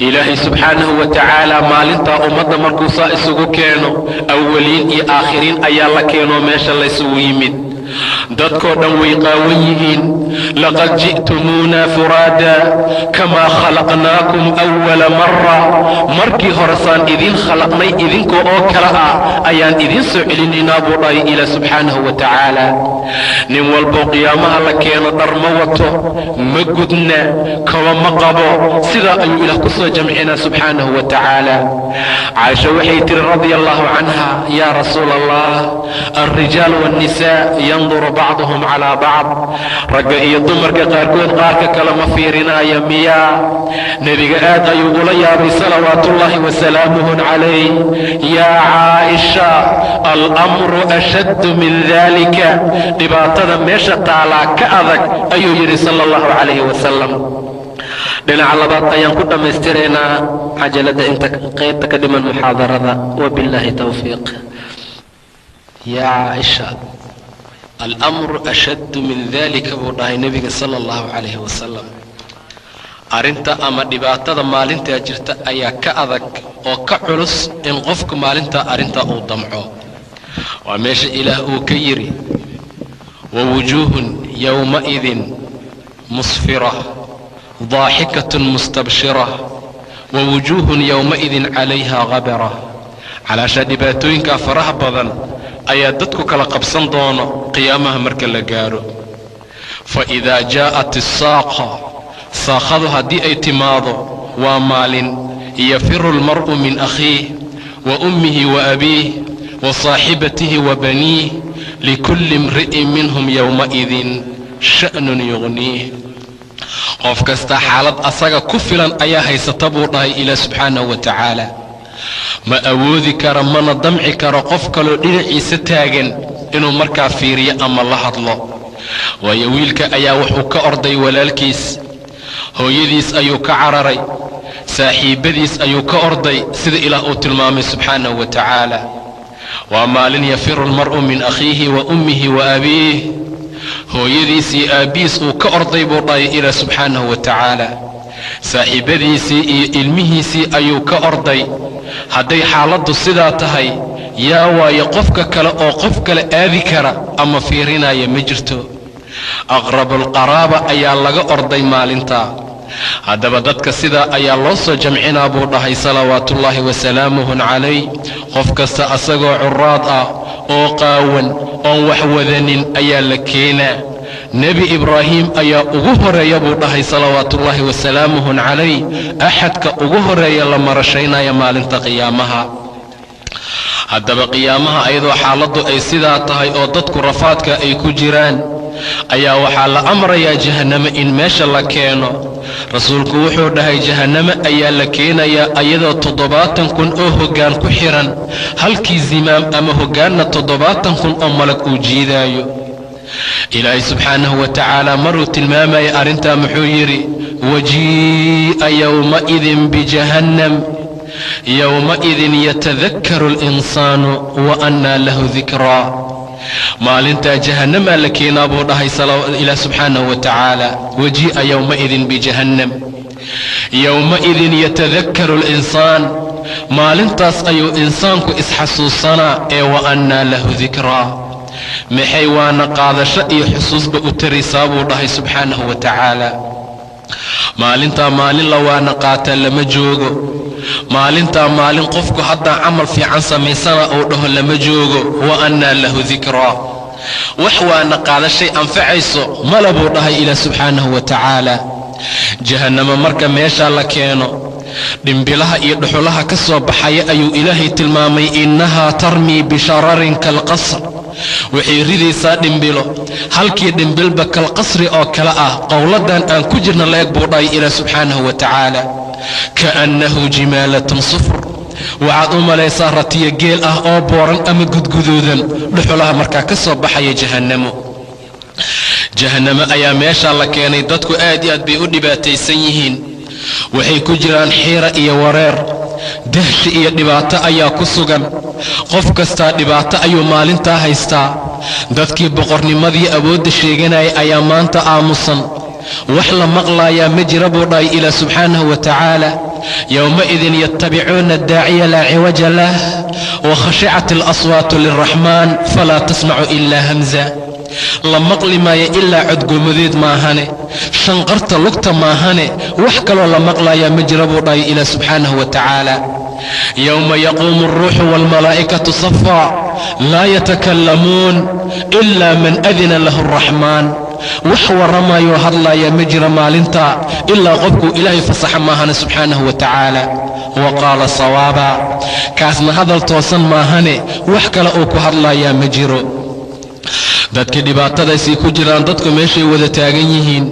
Ilaahay subxaanahu wa tacaala maalintaa ummadda markuu saa isugu keeno, awaliin iyo aakhiriin ayaa la keenoo meesha laysugu yimid. Dadkoo dhan way qaawan yihiin. Laqad ji'tumuuna furaada kamaa khalaqnaakum awala mara. Markii hore saan idiin khalaqnay idinka oo kale ah ayaan idiin soo celinaynaa, buu dhahay Ilaah subxaanahu wa tacaala. Nin walboo qiyaamaha la keeno dhar ma wato, ma gudna, kaba ma qabo. Sidaa ayuu Ilaah ku soo jamcinaa subxaanahu wa tacaala. Caaisha waxay tihi, radia allahu canha: "Yaa rasuula Allah, alrijaal waannisaa yanduru bacduhum calaa bacd." Ragga iyo dumarka qaarkood qaarka kale ma fiirinaya miyaa? Nebiga aad ayuu ula yaabay, salawaatuullaahi wasalaamuhu calayh. "Yaa Caaisha, alamru ashaddu min dalika." Dhibaatada meesha taalaa ka adag, ayuu yidhi sala allahu calayhi wasalam. Dhinaca labaad ayaan ku dhammaystiraynaa cajaladda inta qaybta ka dhiman muxaadarada. Wabillaahi towfiiq. "Yaa Caaisha, alamru ashaddu min dalika," buu dhahay nebiga sala allahu calayhi wasalam. Arrinta ama dhibaatada maalintaa jirta ayaa ka adag oo ka culus in qofku maalintaa arrintaa uu damco. Waa meesha Ilaah uu ka yidhi: "Wawujuuhun yowmaidin musfira daaxikatun mustabshira, wawujuuhun yowmaidin calayha habara." Calaashaa dhibaatooyinkaa faraha badan ayaa dadku kala qabsan doono qiyaamaha marka la gaaro. Fa idaa jaa'at assaaqa, saakhadu haddii ay timaado, waa maalin yafiru almar'u min akhiih wa ummihi wa abiih wa saaxibatihi wa baniih, likulli imri'in minhum yowmaidin sha'nun yughniih. Qof kasta xaalad asaga ku filan ayaa haysata, buu dhahay Ilaah subxaanahu wa tacaala. Ma awoodi karo mana damci karo qof kaloo dhinaciisa taagan inuu markaa fiiriyo ama la hadlo, waayo wiilka ayaa wuxuu ka orday walaalkiis, hooyadiis ayuu ka cararay, saaxiibbadiis ayuu ka orday, sida Ilaah uu tilmaamay subxaanahu wa tacaala. Waa maalin yafiru almar'u min akhiihi wa ummihi wa abiih. Hooyadiis iyo aabbihiis uu ka orday, buu dhahay Ilaah subxaanahu wa tacaala. Saaxiibbadiisii iyo ilmihiisii ayuu ka orday. Hadday xaaladdu sidaa tahay, yaa waaye qofka kale oo qof kale aadi kara ama fiirinaya? Ma jirto. Aqrabulqaraaba ayaa laga orday maalintaa. Haddaba dadka sidaa ayaa loo soo jamcinaa, buu dhahay salawaatuullaahi wasalaamuhu calayh. Qof kasta asagoo curaad ah oo qaawan oon wax wadanin ayaa la keenaa. Nebi Ibraahim ayaa ugu horeeya, buu dhahay salawaatuullaahi wasalaamuhu calayh, axadka ugu horeeya la marashaynaya maalinta qiyaamaha. Haddaba qiyaamaha ayadoo xaaladdu ay sidaa tahay oo dadku rafaadka ay ku jiraan ayaa waxaa la amrayaa jahannamo in meesha la keeno. Rasuulku wuxuu dhahay: jahannamo ayaa la keenayaa ayadoo 70,000 oo hoggaan ku xihan, halkii zimaam ama hoggaanna 70,000 oo malag uu jiidaayo. Ilaahay subxaanahu wa tacaala maruu tilmaamayay arrintaa muxuu yidhi? "Wajii'a yowmaidin bijahannam yowmaidin yatadakkaru alinsaanu wa annaa lahu dikraa." Maalintaa jahannamaa la keenaa, buu dhahay Ilaah subxaanahu wa tacaala. "Wajii'a yowmaidin bijahannam yowmaidin yatadakkaru alinsaan." Maalintaas ayuu insaanku isxasuusanaa ee wa annaa lahu dikraa. Maxay waana qaadasho iyo xusuusba u taraysaa, buu dhahay subxaanahu wa tacaala. Maalintaa maalin la waana qaataa lama joogo. Maalintaa maalin qofku haddaa camal fiican samaysana uu dhaho lama joogo. Wa annaa lahu dikraa, wax waana qaadashay anfacayso mala, buu dhahay Ilaah subxaanahu wa tacaala. Jahannamo marka meeshaa la keeno, dhimbilaha iyo dhuxulaha ka soo baxaya ayuu Ilaahay tilmaamay: "Innahaa tarmii bishararin kalqasr." Waxay ridaysaa dhimbilo, halkii dhimbilba kalqasri oo kale ah, qowladan aan ku jirna la eg, buu dhahay Ilaah subxaanahu wa tacaala. "Kaannahu jimaalatun sufr." Waxaad u malaysaa ratiyo geel ah oo booran ama gudguduudan dhuxulaha markaa ka soo baxaya jahannamo. Jahannamo ayaa meeshaa la keenay. Dadku aad iyo aad bay u dhibaataysan yihiin. Waxay ku jiraan xiira iyo wareer, dahshi iyo dhibaato ayaa ku sugan. Qof kastaa dhibaato ayuu maalintaa haystaa. Dadkii boqornimadii awoodda sheeganaya ayaa maanta aamusan. Wax la maqlaayaa ma jira, buu dhahay Ilaah subxaanahu wa tacaala. "Yowmaidin yattabicuuna addaaciya laa ciwaja lah, wa khashicat alaswaatu lilraxmaan falaa tasmacu ilaa hamza." La maqli maayo ilaa codgoomadeed maahane, shanqarta lugta maahane, wax kaloo la maqlayaa ma jira, buu dhahay Ilaah subxaanahu wa tacaala. Yowma yaquumu alruuxu waalmalaa'ikatu safaa, laa yatakallamuun ilaa man adina lahu araxmaan. Wax warramayoo hadlaya ma jira maalinta ilaa qofkuu Ilaahay fasaxa maahane subxaanahu wa tacaala. Wa qaala sawaaba, kaasna hadal toosan maahane wax kale uu ku hadlayaa ma jiro. Dadkii dhibaatadaysay ku jiraan, dadku meeshay wada taagan yihiin.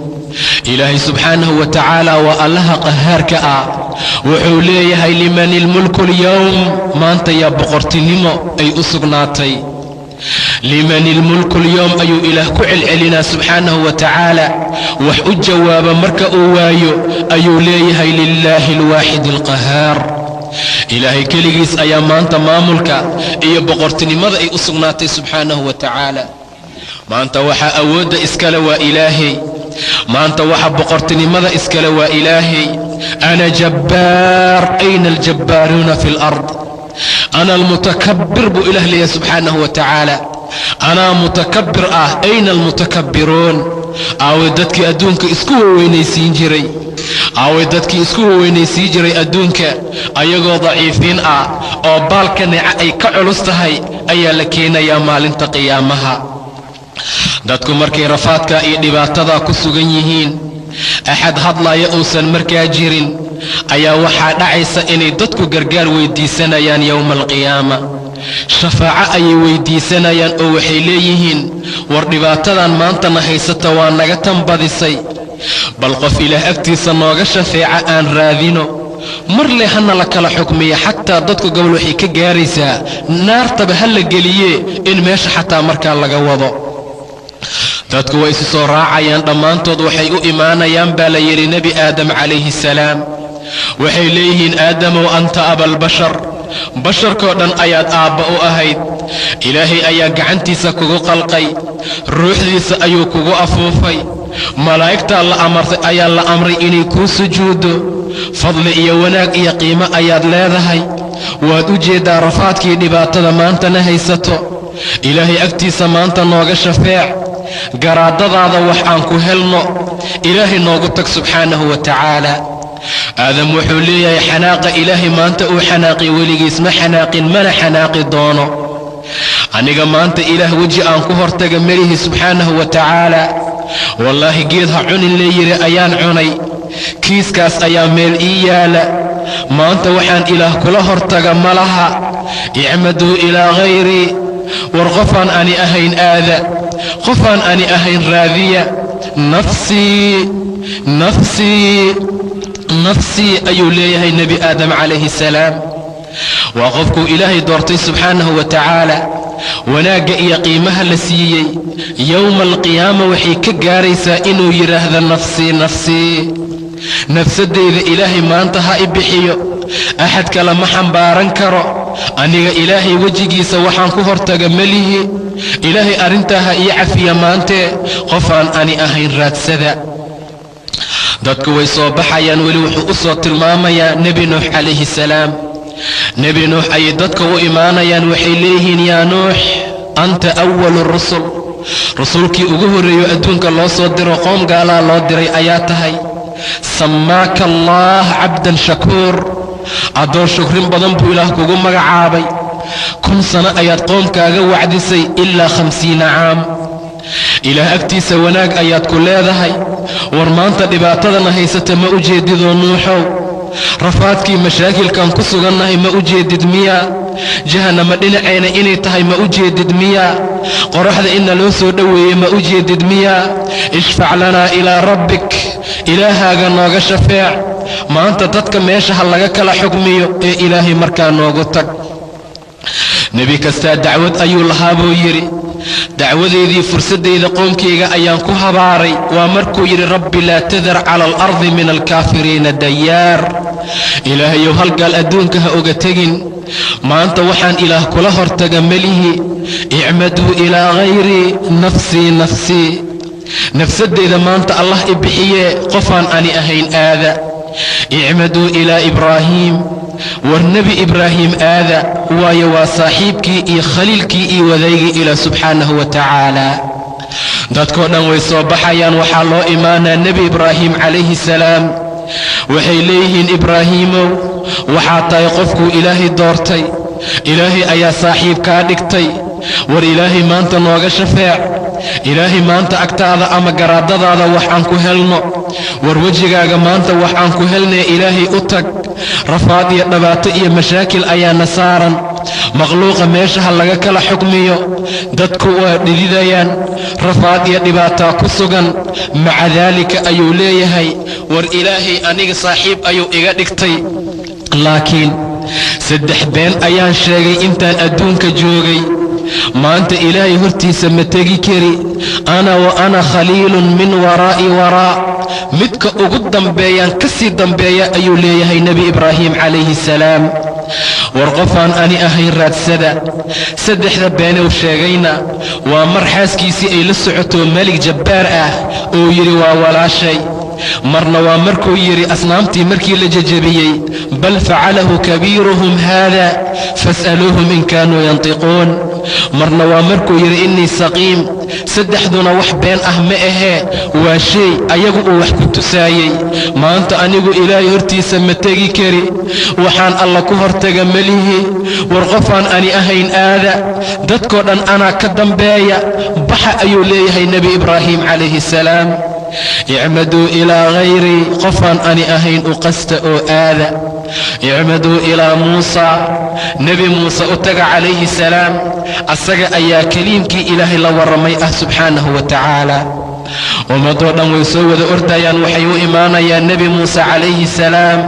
Ilaahay subxaanahu wa tacaala waa Allaha qahaarka ah. Wuxuu leeyahay: "Liman ilmulku alyowm?" Maanta yaa boqortinimo ay u sugnaatay? "Liman ilmulku alyowm" ayuu Ilaah ku celcelinaa subxaanahu wa tacaala. Wax u jawaaba marka uu waayo ayuu leeyahay: "Lilaahi alwaaxid alqahaar." Ilaahay keligiis ayaa maanta maamulka iyo boqortinimada ay u sugnaatay subxaanahu wa tacaala. Maanta waxaa awoodda iskale waa Ilaahay. Maanta waxa boqortinimada iskale waa Ilaahay. "Ana jabbaar, ayna aljabbaaruuna fi alard? Ana almutakabbir," buu Ilaah leeyahay subxaanahu wa tacaala. "Anaa mutakabbir ah, ayna almutakabbiruun?" Aaway dadkii adduunka isku waweynaysiin jiray? Aaway dadkii isku waweynaysiin jiray adduunka ayagoo daciifiin ah oo baalka neeca ay ka culus tahay ayaa la keenayaa maalinta qiyaamaha. Dadku markay rafaadka iyo dhibaatada ku sugan yihiin, axad hadlaya uusan markaa jirin, ayaa waxaa dhacaysa inay dadku gargaar weyddiisanayaan yowma alqiyaama. Shafaaco ayay weyddiisanayaan oo waxay leeyihiin: "War dhibaatadan maantana haysata waa naga tan badisay, bal qof Ilaah agtiisa nooga shafeeca aan raadino mar le, hana la kala xukmiya." Xataa dadku gobol waxay ka gaaraysaa naartaba ha la geliyee in meesha xataa markaa laga wado. Dadku way isu soo raacayaan dhammaantood. Waxay u imaanayaan, baa la yidhi, Nebi Aadam calayhi salaam. Waxay leeyihiin: "Aadamow, anta abalbashar, basharkoo dhan ayaad aabba u ahayd. Ilaahay ayaa gacantiisa kugu qalqay, ruuxdiisa ayuu kugu afuufay, malaa'igtaa la amartay ayaa la amray inay kuu sujuuddo. Fadli iyo wanaag iyo qiimo ayaad leedahay. Waad u jeeddaa rafaadkii dhibaatada maantana haysato. Ilaahay agtiisa maanta nooga shafeec, garaadadaada wax aan ku helno, Ilaahay noogu tag subxaanahu wa tacaala." Aadam wuxuu leeyahay: "Xanaaqa Ilaahay maanta uu xanaaqay weligiis ma xanaaqin, mana xanaaqi doono. Aniga maanta Ilaah weji aan ku hortaga melihi subxaanahu wa tacaala. Wallaahi geed ha cunin leeyidhi ayaan cunay, kiiskaas ayaa meel ii yaala. Maanta waxaan Ilaah kula hortaga ma laha. Icmaduu ilaa khayrii, war qofaan ani ahayn aada, qofaan ani ahayn raadiya. Nafsii, nafsii, nafsii," ayuu leeyahay Nebi Aadam calayhi salaam. Waa qofkuu Ilaahay doortay subxaanahu wa tacaala, wanaagga iyo qiimaha la siiyey. Yowma alqiyaama waxay ka gaaraysaa inuu yidhaahdo: "Nafsii, nafsii, nafsaddayda Ilaahay maanta ha i bixiyo, axad kale ma xambaaran karo. Aniga Ilaahay wejigiisa waxaan ku hortaga melihi. Ilaahay arrintaa ha ii cafiya maantee, qofaan ani ahayn raadsada." Dadku way soo baxayaan. Weli wuxuu u soo tilmaamayaa Nebi Nuux calayhi salaam. Nebi Nuux ayay dadka u imaanayaan. Waxay leeyihiin: "Yaa Nuux, anta awalu rusul, rasuulkii ugu horreeyo adduunka loo soo diro, qoom gaalaa loo diray ayaa tahay. Sammaaka Allaah cabdan shakuur, addoon shukrin badan buu Ilaah kugu magacaabay. 1000 sano ayaad qoomkaaga wacdisay ilaa 50 caam. Ilaah agtiisa wanaag ayaad ku leedahay. War maanta dhibaatadana haysata ma u jeedidoo Nuuxow? Rafaadkii mashaakilkan ku sugannahay ma u jeedid miyaa? Jahannama dhinacayna inay tahay ma u jeedid miyaa? Qoraxda inna loo soo dhoweeyey ma u jeedid miyaa? Ishfac lanaa ilaa rabbik, Ilaahaaga nooga shafeec. Maanta dadka meesha ha laga kala xukmiyo ee Ilaahay markaa noogu tag." Nebi kastaa dacwad ayuu lahaa, buu yidhi. "Dacwadeedii fursaddayda qoomkayga ayaan ku habaaray." Waa markuu yidhi: "Rabbi laa tadar cala alardi min alkaafiriina dayaar." Ilaahayow, halgaal adduunka ha oga tegin. Maanta waxaan Ilaah kula hortaga melihi. Icmaduu ilaa khayrii, nafsii, nafsii, nafsaddayda maanta Allah i bixiyee, qofaan ani ahayn aada. Icmaduu ilaa Ibraahiim, war Nebi Ibraahim aada, waayo waa saaxiibkii iyo khaliilkii iyo wadaygii Ilaah subxaanahu wa tacaala. Dadkoo dhan way soo baxayaan. Waxaa loo imaanaa Nebi Ibraahim calayhi salaam. Waxay leeyihiin: "Ibraahiimow, waxaa tahay qofkuu Ilaahay doortay, Ilaahay ayaa saaxiib kaa dhigtay. War Ilaahay maanta nooga shafeec, Ilaahay maanta agtaada ama garaadadaada wax aan ku helno. War wejigaaga maanta wax aan ku helnee, Ilaahay u tag. Rafaad iyo dhibaato iyo mashaakil ayaana saaran. Makhluuqa meesha ha laga kala xukmiyo. Dadku waa dhididayaan, rafaad iyo dhibaataa ku sugan." Maca daalika ayuu leeyahay: "War Ilaahay aniga saaxiib ayuu iga dhigtay, laakiin saddex been ayaan sheegay intaan adduunka joogay. Maanta Ilaahay hortiisa ma tegi kari. Ana wa ana khaliilun min waraa'i waraa, midka ugu dambeeyaan ka sii dambeeya," ayuu leeyahay Nebi Ibraahim calayhi salaam. "War qofaan ani ahayn raadsada." Saddexda beenuu sheegayna waa mar xaaskiisii ay la socoto melig jabbaar ah oo yidhi: "Waa walaashay." Marna waa markuu yidhi asnaamtii markii la jejebiyey: "Bal facalahu kabiiruhum haada fas'aluuhum in kaanuu yantiquun." Marna waa markuu yidhi: "Innii saqiim." Saddexduna wax been ah ma ahee, waa shay ayagu uu wax ku tusaayey. "Maanta anigu Ilaahay hortiisa ma tegi kari, waxaan Alla ku hortaga melihi. War qofaan ani ahayn aada, dadkoo dhan anaa ka dambeeya, baxa," ayuu leeyahay Nebi Ibraahim calayhi salaam. "Icmaduu ilaa khayrii, qofaan ani ahayn u qasta oo aada. Icmaduu ilaa Muusa, Nebi Muuse u taga calayhi salaam, asaga ayaa keliimkii Ilaahay la warramay ah subxaanahu wa tacaala." Ummadoo dhan way soo wada ordayaan, waxay u imaanayaan Nebi Muuse calayhi salaam.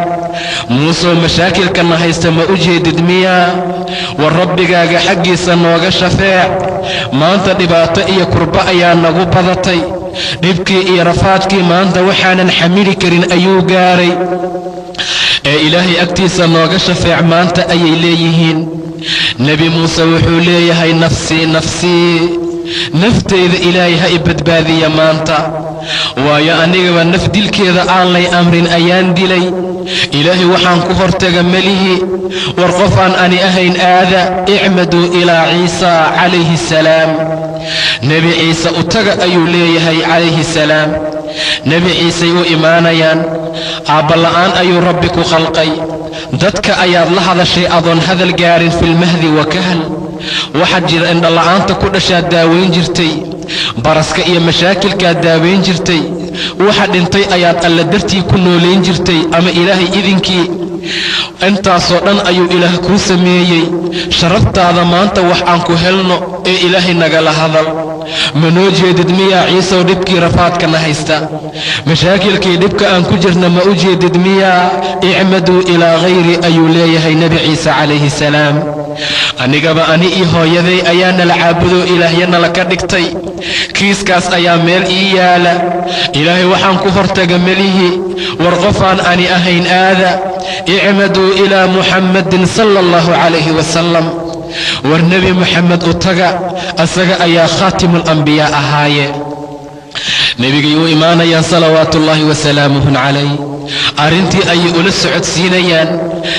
"Muuseoo, mashaakilkana haysta ma u jeedid miyaa? War Rabbigaaga xaggiisa nooga shafeec. Maanta dhibaato iyo kurbo ayaa nagu badatay, dhibkii iyo rafaadkii maanta waxaanan xamili karin ayuu gaaray, ee Ilaahay agtiisa nooga shafeec maanta," ayay leeyihiin. Nebi Muuse wuxuu leeyahay: "Nafsii, nafsii, nafteyda Ilaahay ha i badbaadiya maanta, waayo anigaba naf dilkeeda aan lay amrin ayaan dilay. Ilaahay waxaan ku hortaga melihi. War qofaan ani ahayn aada. Icmaduu ilaa Ciisa calayhi salaam, Nebi Ciise u taga," ayuu leeyahay calayhi salaam. Nebi Ciisay u imaanayaan. "Aabbala'aan ayuu Rabbi ku khalqay. Dadka ayaad la hadashay adoon hadal gaarin filmahdi wa kahal. Waxaad jira indhala'aanta ku dhashaad daawayn jirtay, baraska iyo mashaakilkaad daawayn jirtay, waxa dhintay ayaad Alla dartii ku noolayn jirtay ama Ilaahay idinkii. Intaasoo dhan ayuu Ilaah kuu sameeyey. Sharaftaada maanta wax aan ku helno ee Ilaahay nagala hadal. Ma noo jeedid miyaa, Ciisow, dhibkii rafaadkana haysta, mashaakilkii dhibka aan ku jirna ma u jeedid miyaa? Icmaduu ilaa khayri," ayuu leeyahay Nebi Ciise calayhi salaam. "Anigaba ani iyo hooyaday ayaa nala caabudoo Ilaahyanala ka dhigtay. Kiiskaas ayaa meel ii yaala. Ilaahay waxaan ku hortaga melihi. War qofaan ani ahayn aada. Icmaduu ilaa Muxammadin sala allahu calayhi wasalam. War Nebi Moxamed u taga, asaga ayaa khaatimul-ambiyaa ahaaye." Nebigay u imaanayaan salawaatuullaahi wasalaamuhun calayh. Arrintii ayay ula socodsiinayaan.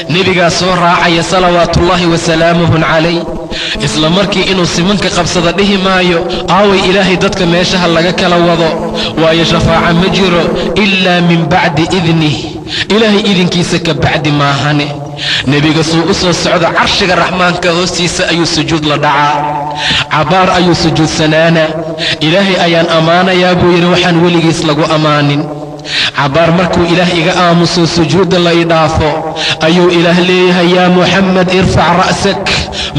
Nebigaa soo raacaya salawaatuullaahi wasalaamuhun calayh. Isla markii inuu simanka qabsada dhihi maayo: "Aaway Ilaahay, dadka meeshaha laga kala wado," waayo shafaaca ma jiro ilaa min bacdi idnih, Ilaahay idinkiisa ka bacdi maahane. Nebiga suu u soo socdo, carshiga Raxmaanka hoostiisa ayuu sujuud la dhacaa. Cabbaar ayuu sujuudsanaana. "Ilaahay ayaan ammaanayaa," buu yidhi, "waxaan weligiis lagu ammaanin. Cabbaar markuu Ilaah iga aamuso, sujuudda la i dhaafo, ayuu Ilaah leeyahay: 'Yaa Muxamed, irfac ra'sak,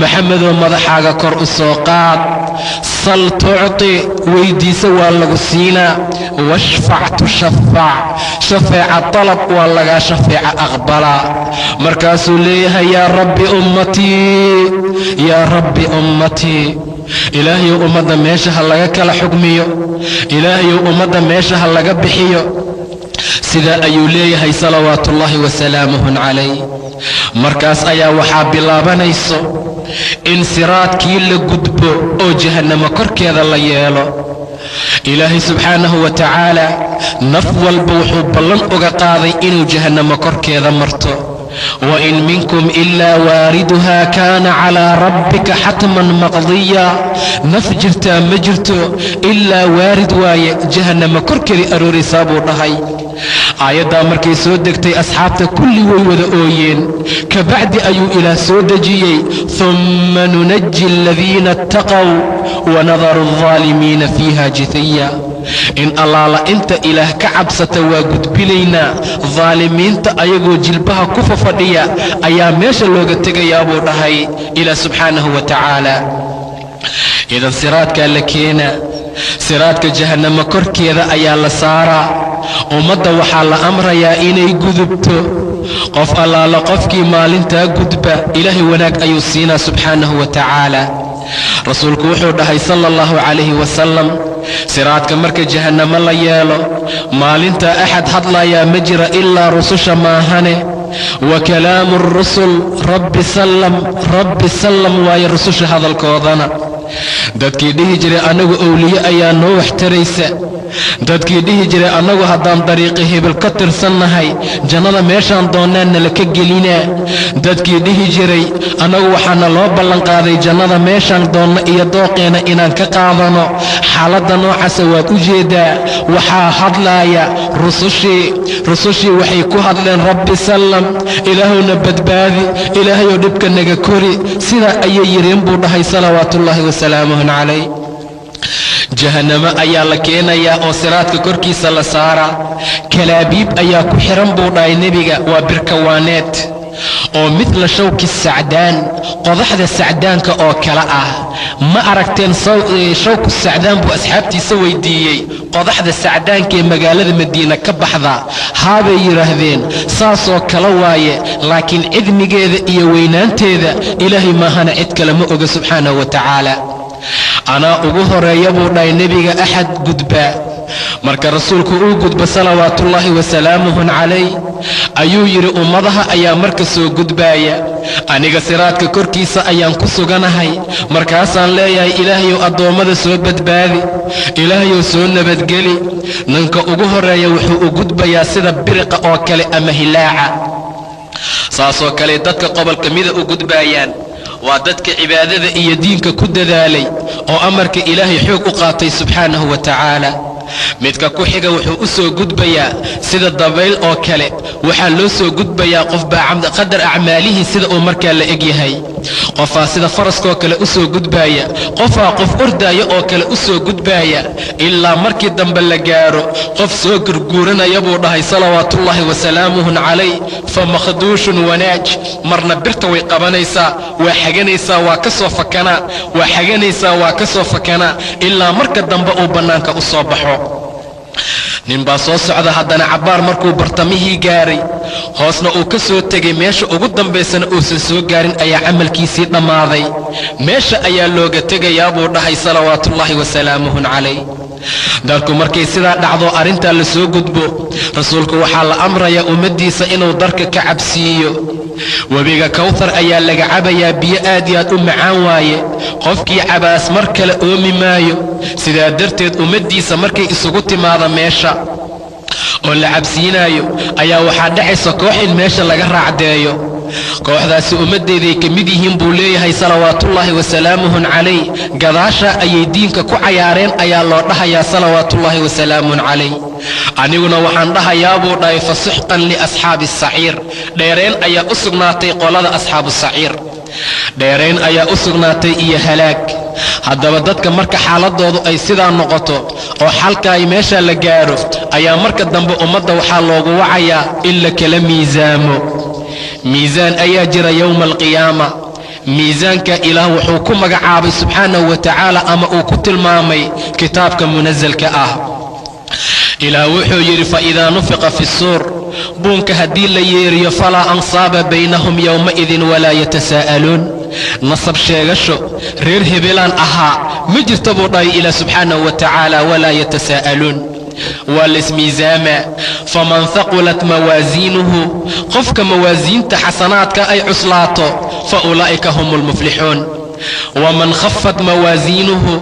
Maxamedoo, madaxaaga kor u soo qaad. Sal tucti, weyddiisa waa lagu siinaa. Washfac tushafac, shafeeca dalab, waa lagaa shafeeca aqbalaa.' Markaasuu leeyahay: 'Yaa Rabbi ummatii, yaa Rabbi ummatii, Ilaahayow, ummadda meesha ha laga kala xugmiyo, Ilaahayow, ummadda meesha ha laga bixiyo.' Sidaa ayuu leeyahay salawaatuullaahi wasalaamuhun calayh. Markaas ayaa waxaa bilaabanayso in siraadkii la gudbo oo jahannamo korkeeda la yeelo. Ilaahay subxaanahu wa tacaala naf walba wuxuu ballan uga qaaday inuu jahannamo korkeeda marto. Wain minkum ilaa waariduha kaana calaa rabbika xatman maqdiya. Naf jirtaa ma jirto ilaa waarid waaye, jahannama korkeedii arooraysaa buu dhahay. Aayaddaa markay soo degtay, asxaabta kulli way wada ooyeen. Kabacdi ayuu Ilaah soo dejiyey: "Humma nunaji aladiina attaqow wanadaru aldaalimiina fiiha jithiya." In allaala inta Ilaah ka cabsata waa gudbinaynaa, daalimiinta ayagoo jilbaha ku fafadhiya ayaa meesha looga tegayaa buu dhahay Ilaah subxaanahu wa tacaala. Idan siraadkaa la keenaa, siraadka jahannamo korkeeda ayaa la saaraa. Ummadda waxaa la amrayaa inay gudubto. Qof allaala qofkii maalintaa gudba, Ilaahay wanaag ayuu siinaa subxaanahu wa tacaala. Rasuulku wuxuu dhahay sala allahu calayhi wasalam: siraadka marka jahannamo la yeelo, maalintaa axad hadlayaa ma jira ilaa rususha maahane. Wa kalaamu rusul "Rabbi sallam, Rabbi sallam" waaye rususha hadalkoodana. Dadkii dhihi jiray annagu owliye ayaa noo waxtaraysa, dadkii dhihi jiray annagu haddaan dariiqi hebel ka tirsannahay jannada meeshaan doonnaan nala ka gelinaa, dadkii dhihi jiray annagu waxaana loo ballanqaaday jannada meeshaan doonna iyo dooqeena inaan ka qaadano, xaaladda noocaasa waad u jeeddaa. Waxaa hadlaaya rusushii. Rusushii waxay ku hadleen: "Rabbi sallam, Ilaahowna badbaadi, Ilaahayow dhibka naga kori." Sidaa ayay yidheen buu dhahay salawaatuullaahi wasalaamuhu calayh. Jahannamo ayaa la keenayaa oo siraadka korkiisa la saaraa. Kalaabiib ayaa ku xihan buu dhahay nebiga, waa birkawaaneed oo midla shawki sacdaan, qodaxda sacdaanka oo kale ah. Ma aragteen shawku sacdaan buu asxaabtiisa weydiiyey. Qodaxda sacdaanka ee magaalada Madiina ka baxda haabay yidhaahdeen, saasoo kale waaye, laakiin cidmigeeda iyo weynaanteeda Ilaahay maahana cid kale ma oga subxaanahu wa tacaala. Anaa ugu horeeya buu dhahay nebiga axad gudbaa. Marka rasuulku uu gudbo salawaatuullaahi wasalaamuhu calayh, ayuu yidhi: ummadaha ayaa marka soo gudbaaya, aniga siraadka korkiisa ayaan ku suganahay. Markaasaan leeyahay: "Ilaahayow, addoommada soo badbaadi, Ilaahayow, soo nabadgeli." Ninka ugu horreeya wuxuu u gudbayaa sida biriqa oo kale ama hilaaca. Saasoo kale dadka qobolka mida u gudbaayaan waa dadka cibaadada iyo diinka ku dadaalay oo amarka Ilaahay xoog u qaatay subxaanahu wa tacaala. Midka ku xiga wuxuu u soo gudbayaa sida dabayl oo kale. Waxaa loo soo gudbayaa qofbaa qadar acmaalihii sida uu markaa la eg yahay. Qofaa sida faraskoo kale u soo gudbaaya, qofaa qof ordaaya oo kale u soo gudbaaya, ilaa markii dambe la gaaro qof soo gurguuranaya buu dhahay salawaatuullaahi wasalaamuhu calayh. Fa makhduushun wanaaj, marna birta way qabanaysaa, waa xaganaysaa, waa ka soo fakanaa, waa xaganaysaa, waa ka soo fakanaa, ilaa marka dambe uu bannaanka u soo baxo. Nin baa soo socda haddana. Cabbaar markuu bartamihii gaaray, hoosna uu ka soo tegay, meesha ugu dambaysana uusan soo gaarin, ayaa camalkiisii dhammaaday. Meesha ayaa looga tegayaa buu dhahay salawaatuullaahi wasalaamuhu calayh. Darku markay sidaa dhacdo, arrintaa la soo gudbo, rasuulku waxaa la amrayaa ummaddiisa inuu darka ka cabsiiyo. Webiga Kawthar ayaa laga cabayaa. Biyo aad iyo aad u macaan waaye, qofkii cabaas mar kale oomi maayo. Sidaa darteed ummaddiisa markay isugu timaada meesha oo la cabsiinaayo, ayaa waxaa dhacaysa koox in meesha laga raacdeeyo. Kooxdaasi ummaddeeday ka mid yihiin buu leeyahay salawaatuullaahi wasalaamuhu calayh. Gadaasha ayay diinka ku cayaareen ayaa loo dhahayaa salawaatuullaahi wasalaamuhu calayh. Aniguna waxaan dhahayaa buu dhahay: "Fa suxqan liasxaabi asaciir." Dheerayn ayaa u sugnaatay qolada asxaabu saciir, dheerayn ayaa u sugnaatay iyo halaag. Haddaba dadka marka xaaladoodu ay sidaa noqoto oo xalka ay meesha la gaaro, ayaa marka dambe ummadda waxaa loogu wacayaa in la kala miisaamo. Miisaan ayaa jira yowma alqiyaama. Miisaanka Ilaah wuxuu ku magacaabay subxaanahu wa tacaala ama uu ku tilmaamay kitaabka munasalka ah. Ilaah wuxuu yidhi: "Faidaa nufiqa fi suur," buunka haddii la yeeriyo, "falaa ansaaba baynahum yowmaidin walaa yatasaa'aluun." Nasab sheegasho, reer hebelaan ahaa, ma jirta buu dhahay Ilaah subxaanahu wa tacaala. Walaa yatasaa'aluun, waa laismiisaamaa. Faman haqulat mawaasiinuhu, qofka mawaasiinta xasanaadka ay cuslaato, fa ulaa'ika hum almuflixuun. Waman khafat mawaasiinuhu,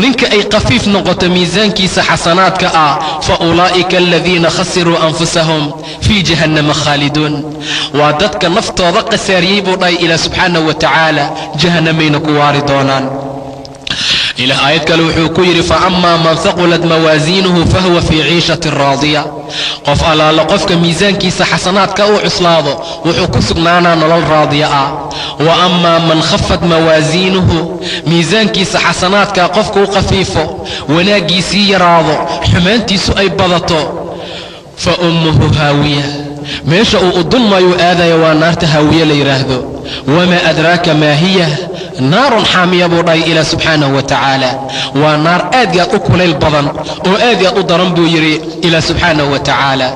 ninka ay khafiif noqoto miisaankiisa xasanaadka ah, fa ulaa'ika aladiina khasiruu anfusahum fii Fii jahannama khaaliduun. Waa dadka naftooda khasaariyey, buu dhahay Ilaah subxaanahu wa tacaala, jahannamayna ku waari doonaan. Ilaah aayad kale wuxuu ku yidhi: "Fa amaa man haqulat mawaasiinuhu fahuwa fii ciishatin raadiya." Qof allaala qofka miisaankiisa xasanaadka uu cuslaado, wuxuu ku sugnaanaa nolol raadiya ah. Wa amaa man khafat mawaasiinuhu, miisaankiisa xasanaadka qofka u khafiifo, wanaaggiisii yaraado, xumaantiisu ay badato, fa ummuhu haawiya. Meesha uu u dulmayuu aadaya waa naarta haawiye la yidhaahdo. "Wamaa adraaka maa hiya? Naarun xaamiya," buu dhahay Ilaah subxaanahu wa tacaala. Waa naar aad iyo aad u kulayl badan oo aad iyo aad u daran, buu yidhi Ilaah subxaanahu wa tacaala.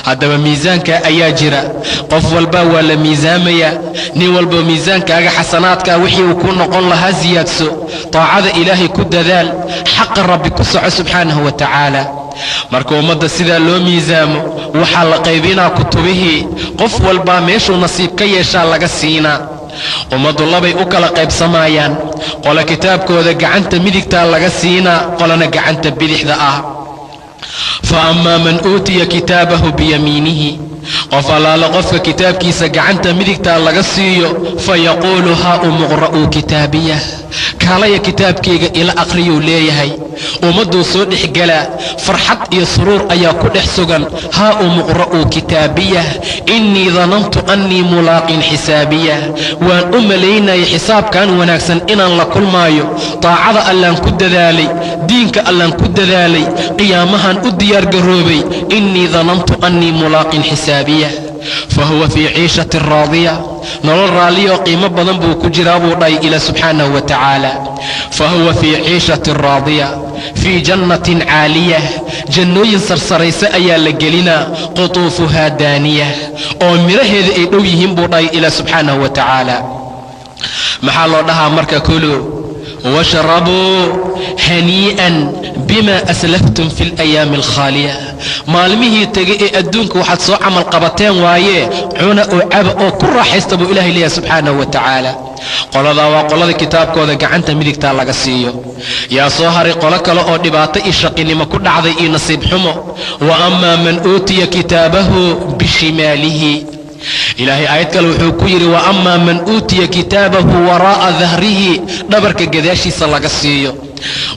Haddaba miisaanka ayaa jira. Qof walba waa la miisaamayaa. Nin walba miisaankaaga xasanaadka wixii uu ku noqon lahaa siyaadso, taacada Ilaahay ku dadaal, xaqa Rabbi ku soco subxaanahu wa tacaala. Marka ummadda sidaa loo miisaamo, waxaa la qaybinaa kutubihii. Qof walbaa meeshuu nasiib ka yeeshaa laga siinaa. Ummaddu labay u kala qaybsamayaan: qole kitaabkooda gacanta midigtaa laga siinaa, qolena gacanta bidixda ah. Fa amaa man uutiya kitaabahu biyamiinihi, qof allaala qofka kitaabkiisa gacanta midigtaa laga siiyo, fa yaquulu: "Haa'umu iqra'uu kitaabiyah." "Kaalaya, kitaabkayga ila aqriyuu," leeyahay. Ummadduu soo dhexgelaa, farxad iyo suruur ayaa ku dhex sugan. "Haa'umu iqra'uu kitaabiyah. Innii danantu annii mulaaqin xisaabiyah." Waan u malaynayay xisaabkan wanaagsan inaan la kulmaayo. Taacada Allaan ku dadaalay, diinka Allaan ku dadaalay, qiyaamahan u diyaargaroobay. "Innii danantu annii mulaaqin xisaabiyah." Fa huwa fii ciishatin raadiya. Nolol raalliyoo qiimo badan buu ku jiraa, buu dhahay Ilaah subxaanahu wa tacaala. Fa huwa fii ciishatin raadiya fii jannatin caaliyah. Jannooyin sarsaraysa ayaa la gelinaa, qutuufuhaa daaniya, oo midhaheeda ay dhow yihiin, buu dhahay Ilaah subxaanahu wa tacaala. Maxaa loo dhahaa marka? "Kuluu washrabuu hanii'an bima aslaftum fi alayaami alkhaaliya." Maalmihii tegay ee adduunka waxaad soo camal qabateen waayee, cuna oo caba oo ku raaxaysta, buu Ilahay leeyahay subxaanahu wa tacaala. Qoladaa waa qolada kitaabkooda gacanta midigtaa laga siiyo. Yaa soo haray? Qolo kale oo dhibaato iyo shaqinimo ku dhacday iyo nasiib xumo. Wa amaa man uutiya kitaabahu bishimaalihi, Ilaahay aayad kale wuxuu ku yidhi: "Wa amaa man uutiya kitaabahu waraa'a dahrihi," dhabarka gadaashiisa laga siiyo.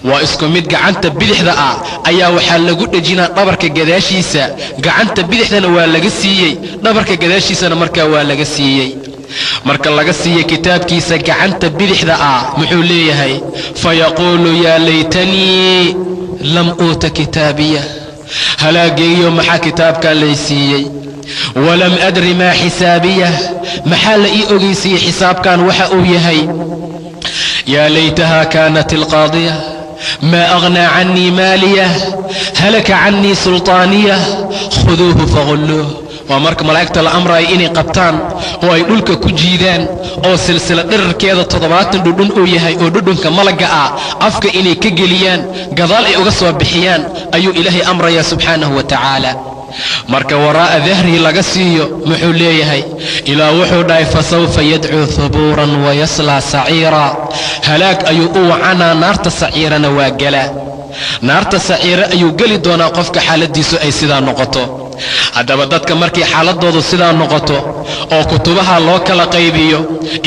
Waa isku mid. Gacanta bidixda ah ayaa waxaa lagu dhejinaa dhabarka gadaashiisa. Gacanta bidixdana waa laga siiyey, dhabarka gadaashiisana markaa waa laga siiyey. Marka laga siiya kitaabkiisa gacanta bidixda ah, muxuu leeyahay? Fayaquulu: "Yaa laytanii lam uuta kitaabiya." Halaageeyo, maxaa kitaabkaa lay siiyey? "Walam adri maa xisaabiya." Maxaa la ii ogeysiiyey xisaabkan waxa uu yahay? "Yaa laytahaa kaanat alqaadiya. Maa aghnaa cannii maaliya. Halaka cannii sultaaniya. Khuduuhu fagulluuh." Waa marka malaa'igta la amraya inay qabtaan oo ay dhulka ku jiidaan, oo silsila dhirarkeeda 70 dhudhun uu yahay oo dhudhunka malagga ah afka inay ka geliyaan, gadaal ay uga soo bixiyaan, ayuu Ilaahay amrayaa subxaanahu wa tacaala. Marka waraa'a dahrihi laga siiyo, muxuu leeyahay? Ilaa wuxuu dhahay: "Fasawfa yadcuu hubuuran wayaslaa saciira." Halaag ayuu u wacanaa, naarta saciirana waa gelaa. Naarta saciire ayuu geli doonaa qofka xaaladdiisu ay sidaa noqoto. Haddaba dadka markay xaaladoodu sidaa noqoto oo kutubaha loo kala qaybiyo,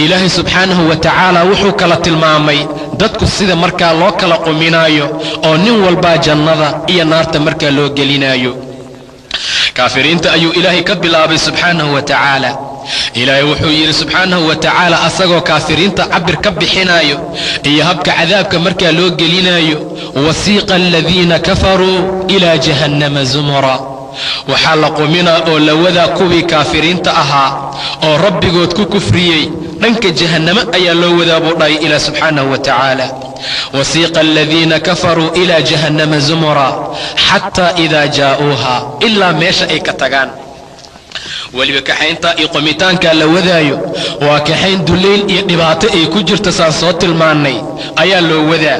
Ilaahay subxaanahu wa tacaala wuxuu kala tilmaamay dadku sida markaa loo kala quminaayo oo nin walbaa jannada iyo naarta markaa loo gelinaayo. Kaafiriinta ayuu Ilaahay ka bilaabay subxaanahu wa tacaala. Ilaahay wuxuu yidhi subxaanahu wa tacaala, asagoo kaafiriinta cabir ka bixinaayo iyo habka cadaabka markaa loo gelinaayo: "Wasiiqa aladiina kafaruu ilaa jahannama zumura." Waxaa la quminaa oo la wadaa kuwii kaafiriinta ahaa oo Rabbigood ku kufriyey. Dhanka jahannamo ayaa loo wadaa, buu dhahay Ilaah subxaanahu wa tacaala. "Wasiiqa aladiina kafaruu ilaa jahannama zumura xataa idaa jaa'uuha," ilaa meesha ay ka tagaan. Weliba kaxaynta iyo qomitaankaa la wadaayo waa kaxayn dulayl iyo dhibaato ay ku jirta, saan soo tilmaannay ayaa loo wadaa,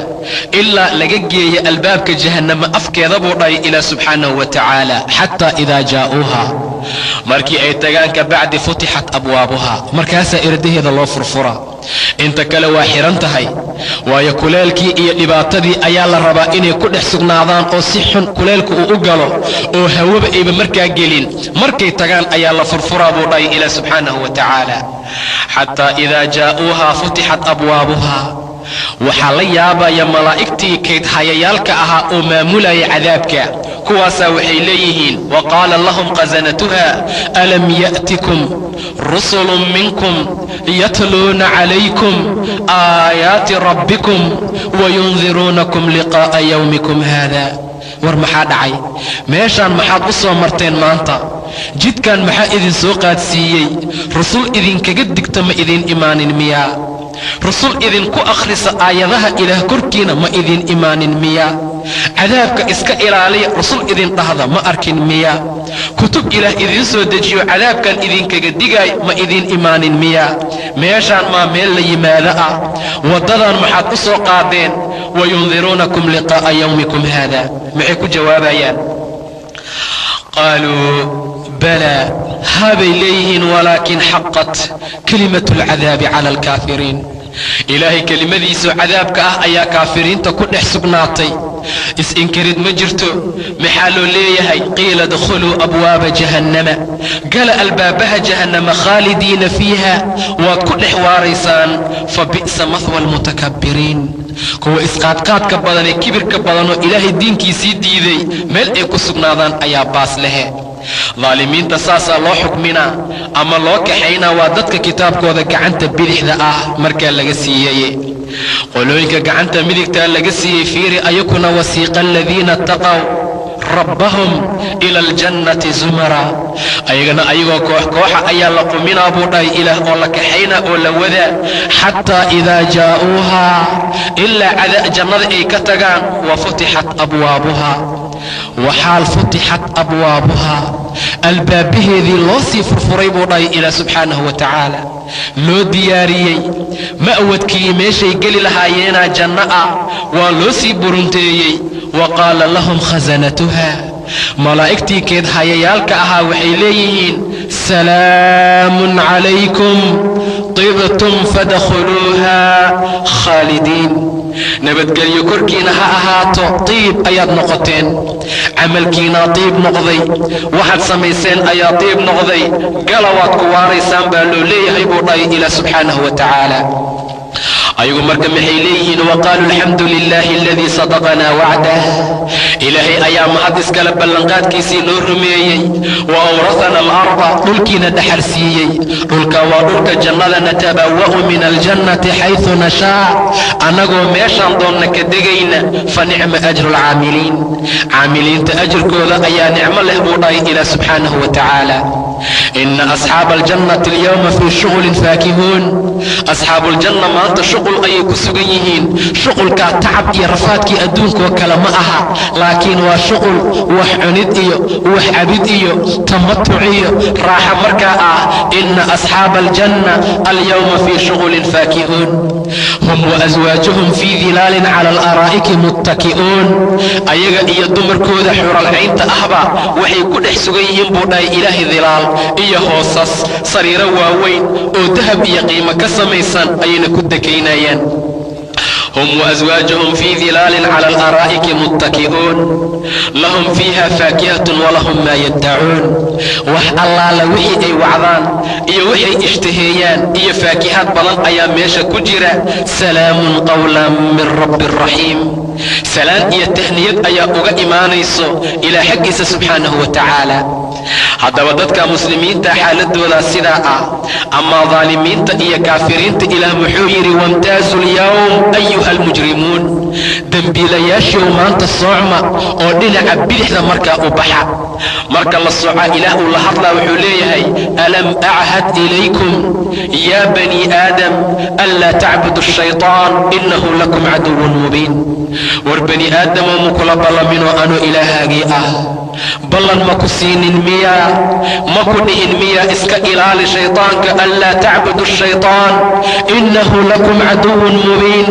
ilaa laga geeya albaabka jahannamo afkeeda, buu dhahay Ilaah subxaanahu wa tacaala. "Xataa idaa jaa'uuha," markii ay tagaan kabacdi, "futixat abwaabuha," markaasaa irdaheeda loo furfura. Inta kale waa xihan tahay, waayo kuleelkii iyo dhibaatadii ayaa la rabaa inay ku dhex sugnaadaan oo si xun kuleelku uu u galo oo hawaba ayba markaa gelin. Markay tagaan ayaa la furfuraa buu dhahay Ilaah subxaanahu wa tacaala. Xataa idaa jaa'uuhaa futixat abwaabuhaa. Waxaa la yaabaya malaa'igtii kaydhayayaalka ahaa oo maamulaya cadaabka. Kuwaasaa waxay leeyihiin, wa qaala lahum khasanatuha, alam ya'tikum rusulun minkum yatluuna calaykum aayaati rabbikum wayundiruunakum liqaa'a yowmikum haada? War maxaa dhacay? Meeshaan maxaad u soo marteen maanta? Jidkan maxaa idin soo qaadsiiyey? Rusul idinkaga digta ma idiin imaanin miyaa? Rusul idinku akhrisa aayadaha Ilaah korkiina ma idin imaanin miya? Cadaabka iska ilaaliya rusul idin dhahda ma arkin miya? Kutub Ilaah idiin soo dejiyo cadaabkan idinkaga digaay ma idiin imaanin miya? Meeshaan maa meel la yimaado ah? Waddadan maxaad u soo qaadeen? Wayundiruunakum liqaa'a yowmikum haada. Maxay ku jawaabayaan? Qaaluu balaa, haabay leeyihiin, walaakin xaqat kalimatu alcadaabi cala alkaafiriin. Ilaahay kelimadiisu cadaabka ah ayaa kaafiriinta ku dhex sugnaatay. Is-inkirid ma jirto. Maxaa loo leeyahay? Qiila dkhuluu abwaaba jahannama, gala albaabaha jahannama, khaalidiina fiiha, waad ku dhex waaraysaan. Fa bi'sa mahwa almutakabbiriin. Kuwa isqaadqaadka badan ee kibirka badanoo Ilaahay diinkiisii diiday meel ay ku sugnaadaan ayaa baas lehe. Daalimiinta saasaa loo xukminaa ama loo kaxaynaa. Waa dadka kitaabkooda gacanta bidixda ah markaa laga siiyey. Qolooyinka gacanta midigtaa laga siiyey, fiiri ayakuna, wasiiqa aladiina ataqow rabbahum ila aljannati zumara. Ayagana ayagoo koox kooxa ayaa la quminaa buu dhahay Ilaah, oo la kaxaynaa oo la wadaa, xataa idaa jaa'uuhaa, ilaa jannada ay ka tagaan. Wa futixat abwaabuhaa, waxaal futixat abwaabuhaa, albaabaheedii loo sii furfuray buu dhahay Ilaah subxaanahu wa tacaala, loo diyaariyey ma'wadkii meeshay geli lahaayeenaa janno ah, waa loo sii burunteeyey. Wa qaala lahum khasanatuha, malaa'igtii keedhayayaalka ahaa waxay leeyihiin, salaamun calaykum, tibtum fadkhuluuha khaalidiin. Nabadgelyo korkiina ha ahaato, tiib ayaad noqoteen, camalkiinaa tiib noqday, waxaad samayseen ayaa tiib noqday, gala, waad ku waaraysaan baa loo leeyahay buu dhahay Ilaah subxaanahu wa tacaala. Ayagu marka maxay leeyihiin? Waqaaluu alxamdu lilaahi aladii sadaqanaa wacdah. Ilaahay ayaa mahad iskale ballanqaadkiisii noo rumeeyey. Wa awrahana alarda, dhulkiina dhaxal siiyey. Dhulka waa dhulka jannada. Natabawa'u min aljannati xaysu nashaa, annagoo meeshaan doonna ka degayna. Fa nicma ajru alcaamiliin, caamiliinta ajirkooda ayaa nicmo leh buu dhahay Ilaah subxaanahu wa tacaala. Ina asxaaba aljannati alyawma fii shughulin faakihuun. Asxaabuuljanna maanta shuqul ayay ku sugan yihiin. Shuqulkaa tacab iyo rafaadkii adduunkoo kale ma aha, laakiin waa shuqul wax cunid iyo wax cabid iyo tamatuc iyo raaxa markaa ah. Ina asxaaba aljanna alyawma fii shughulin faakihuun, hum waaswaajuhum fii dilaalin cala alaraa'iki muttaki'uun. Ayaga iyo dumarkooda xuralcaynta ahba waxay ku dhex sugan yihiin buu dhahay Ilaahay dilaal iyo hoosas, sariiro waaweyn oo dahab iyo qiimo ka samaysan ayayna ku dekaynayaan. Hum waaswaajuhum fii dilaalin cala alaraa'iki muttaki'uun, lahum fiiha faakihatun walahum maa yaddacuun. Wax allaala wixii ay wacdaan iyo waxay ishtaheeyaan iyo faakihaad badan ayaa meesha ku jira. Salaamun qawlan min rabbi raxiim. Salaan iyo tahniyad ayaa uga imaanayso ilaa xaggiisa subxaanahu wa tacaala. Haddaba dadka muslimiinta xaaladoodaa sidaa ah. Amaa daalimiinta iyo kaafiriinta, Ilaah muxuu yidhi? Wamtaazu lyawm ayuha almujrimuun. Dembiilayaashow, maanta soocma oo dhinaca bidixda markaa u baxa. Marka la soocaa, Ilaah uu la hadlaa, wuxuu leeyahay, alam achad ilaykum yaa banii aadam anlaa tacbudu ashaytaan inahu lakum caduwun mubiin? War bani aadamoo, ma kula ballaminoo anuu Ilaahaagii ah ballan ma ku siinin miyaa? Ma ku dhihin miyaa iska ilaali shaytaanka? Anlaa tacbudu shaytaan innahu lakum caduwun mubiin,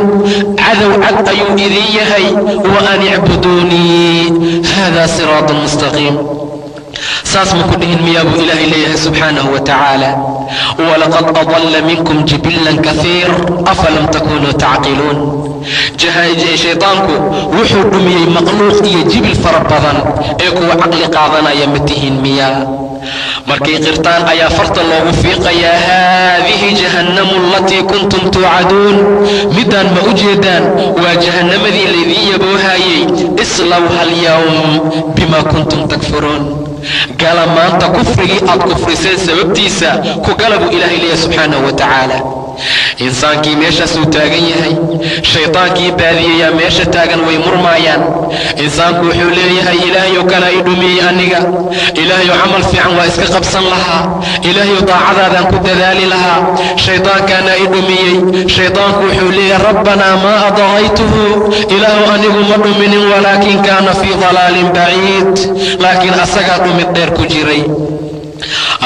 cadow cad ayuu idin yahay. Wa an icbuduunii, hada siraatun mustaqiim. Saas ma ku dhihin miyaa, buu Ilaahay leeyahay subxaanahu wa tacaala. Walaqad adalla minkum jibilan kaiir, afalam takunuu tacqiluun? Shaydaanku wuxuu dhumiyey makhluuq iyo jibil fara badan, ee kuwa caqli qaadanaya ma tihiin miyaa? Markay qirtaan ayaa farta loogu fiiqayaa. Haadihi jahannamu alatii kuntum tuucaduun. Middaan ma u jeedaan? Waa jahannamadii laydiin yaboohaayey. Islawha alyawm bima kuntum takfuruun. Gala maanta kufrigii aad kufriseen sababtiisa ku gala, buu Ilaahay leeyahay subxaanahu wa tacaala. Insaankii meeshaasuu taagan yahay, shaydaankii baadiyeyaa meesha taagan, way murmaayaan. Insaanku wuxuu leeyahay: "Ilaahayow, kanaa i dhumiyey aniga. Ilaahayow, camal fiican waa iska qabsan lahaa. Ilaahayow, daacadaadaan ku dadaali lahaa. Shaydaankaanaa i dhumiyey." Shaydaanku wuxuu leeyahay: "Rabbanaa maa adqaytuhu." Ilaahu, anigu ma dhuminin. Walaakin kaana fii dalaalin baciid. Laakiin asagaa dhumid dheer ku jiray,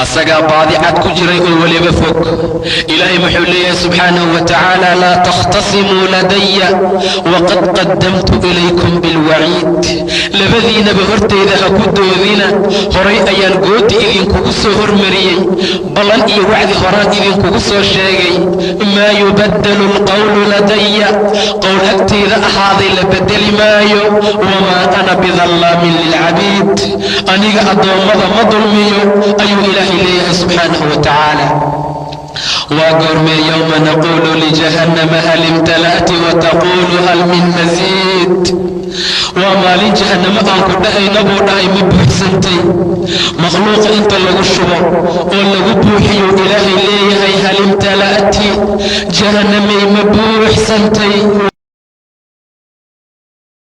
asagaa baadicad ku jiray oo weliba fog. Ilaahay wuxuu leeyahay subxaanahu wa tacaala: "Laa takhtasimuu ladaya waqad qaddamtu ilaykum bilwaciid." Labadiinaba horteyda ha ku doodina. Horay ayaan goodi idinkugu soo hormariyey, ballan iyo wacdi horaan idinkugu soo sheegay. Maa yubaddalu alqawlu ladaya, qowl agteyda ahaaday la bedeli maayo. Wamaa ana bidallaamin lilcabiid, aniga addoommada ma dulmiyo, ayuu Ilaahay leeyahay subxaanahu wa tacaala. Waa goormee? Yowma naquulu lijahannama hal imtala'ti wataquulu hal min masiid. Waa maalin jahannamo aan ku dhahayna, buu dhahay, ma buuxsantay? Makhluuqa inta lagu shubo oo lagu buuxiyo, Ilaahay leeyahay: "Hal imtala'ti?" Jahannamay, ma buuxsantay?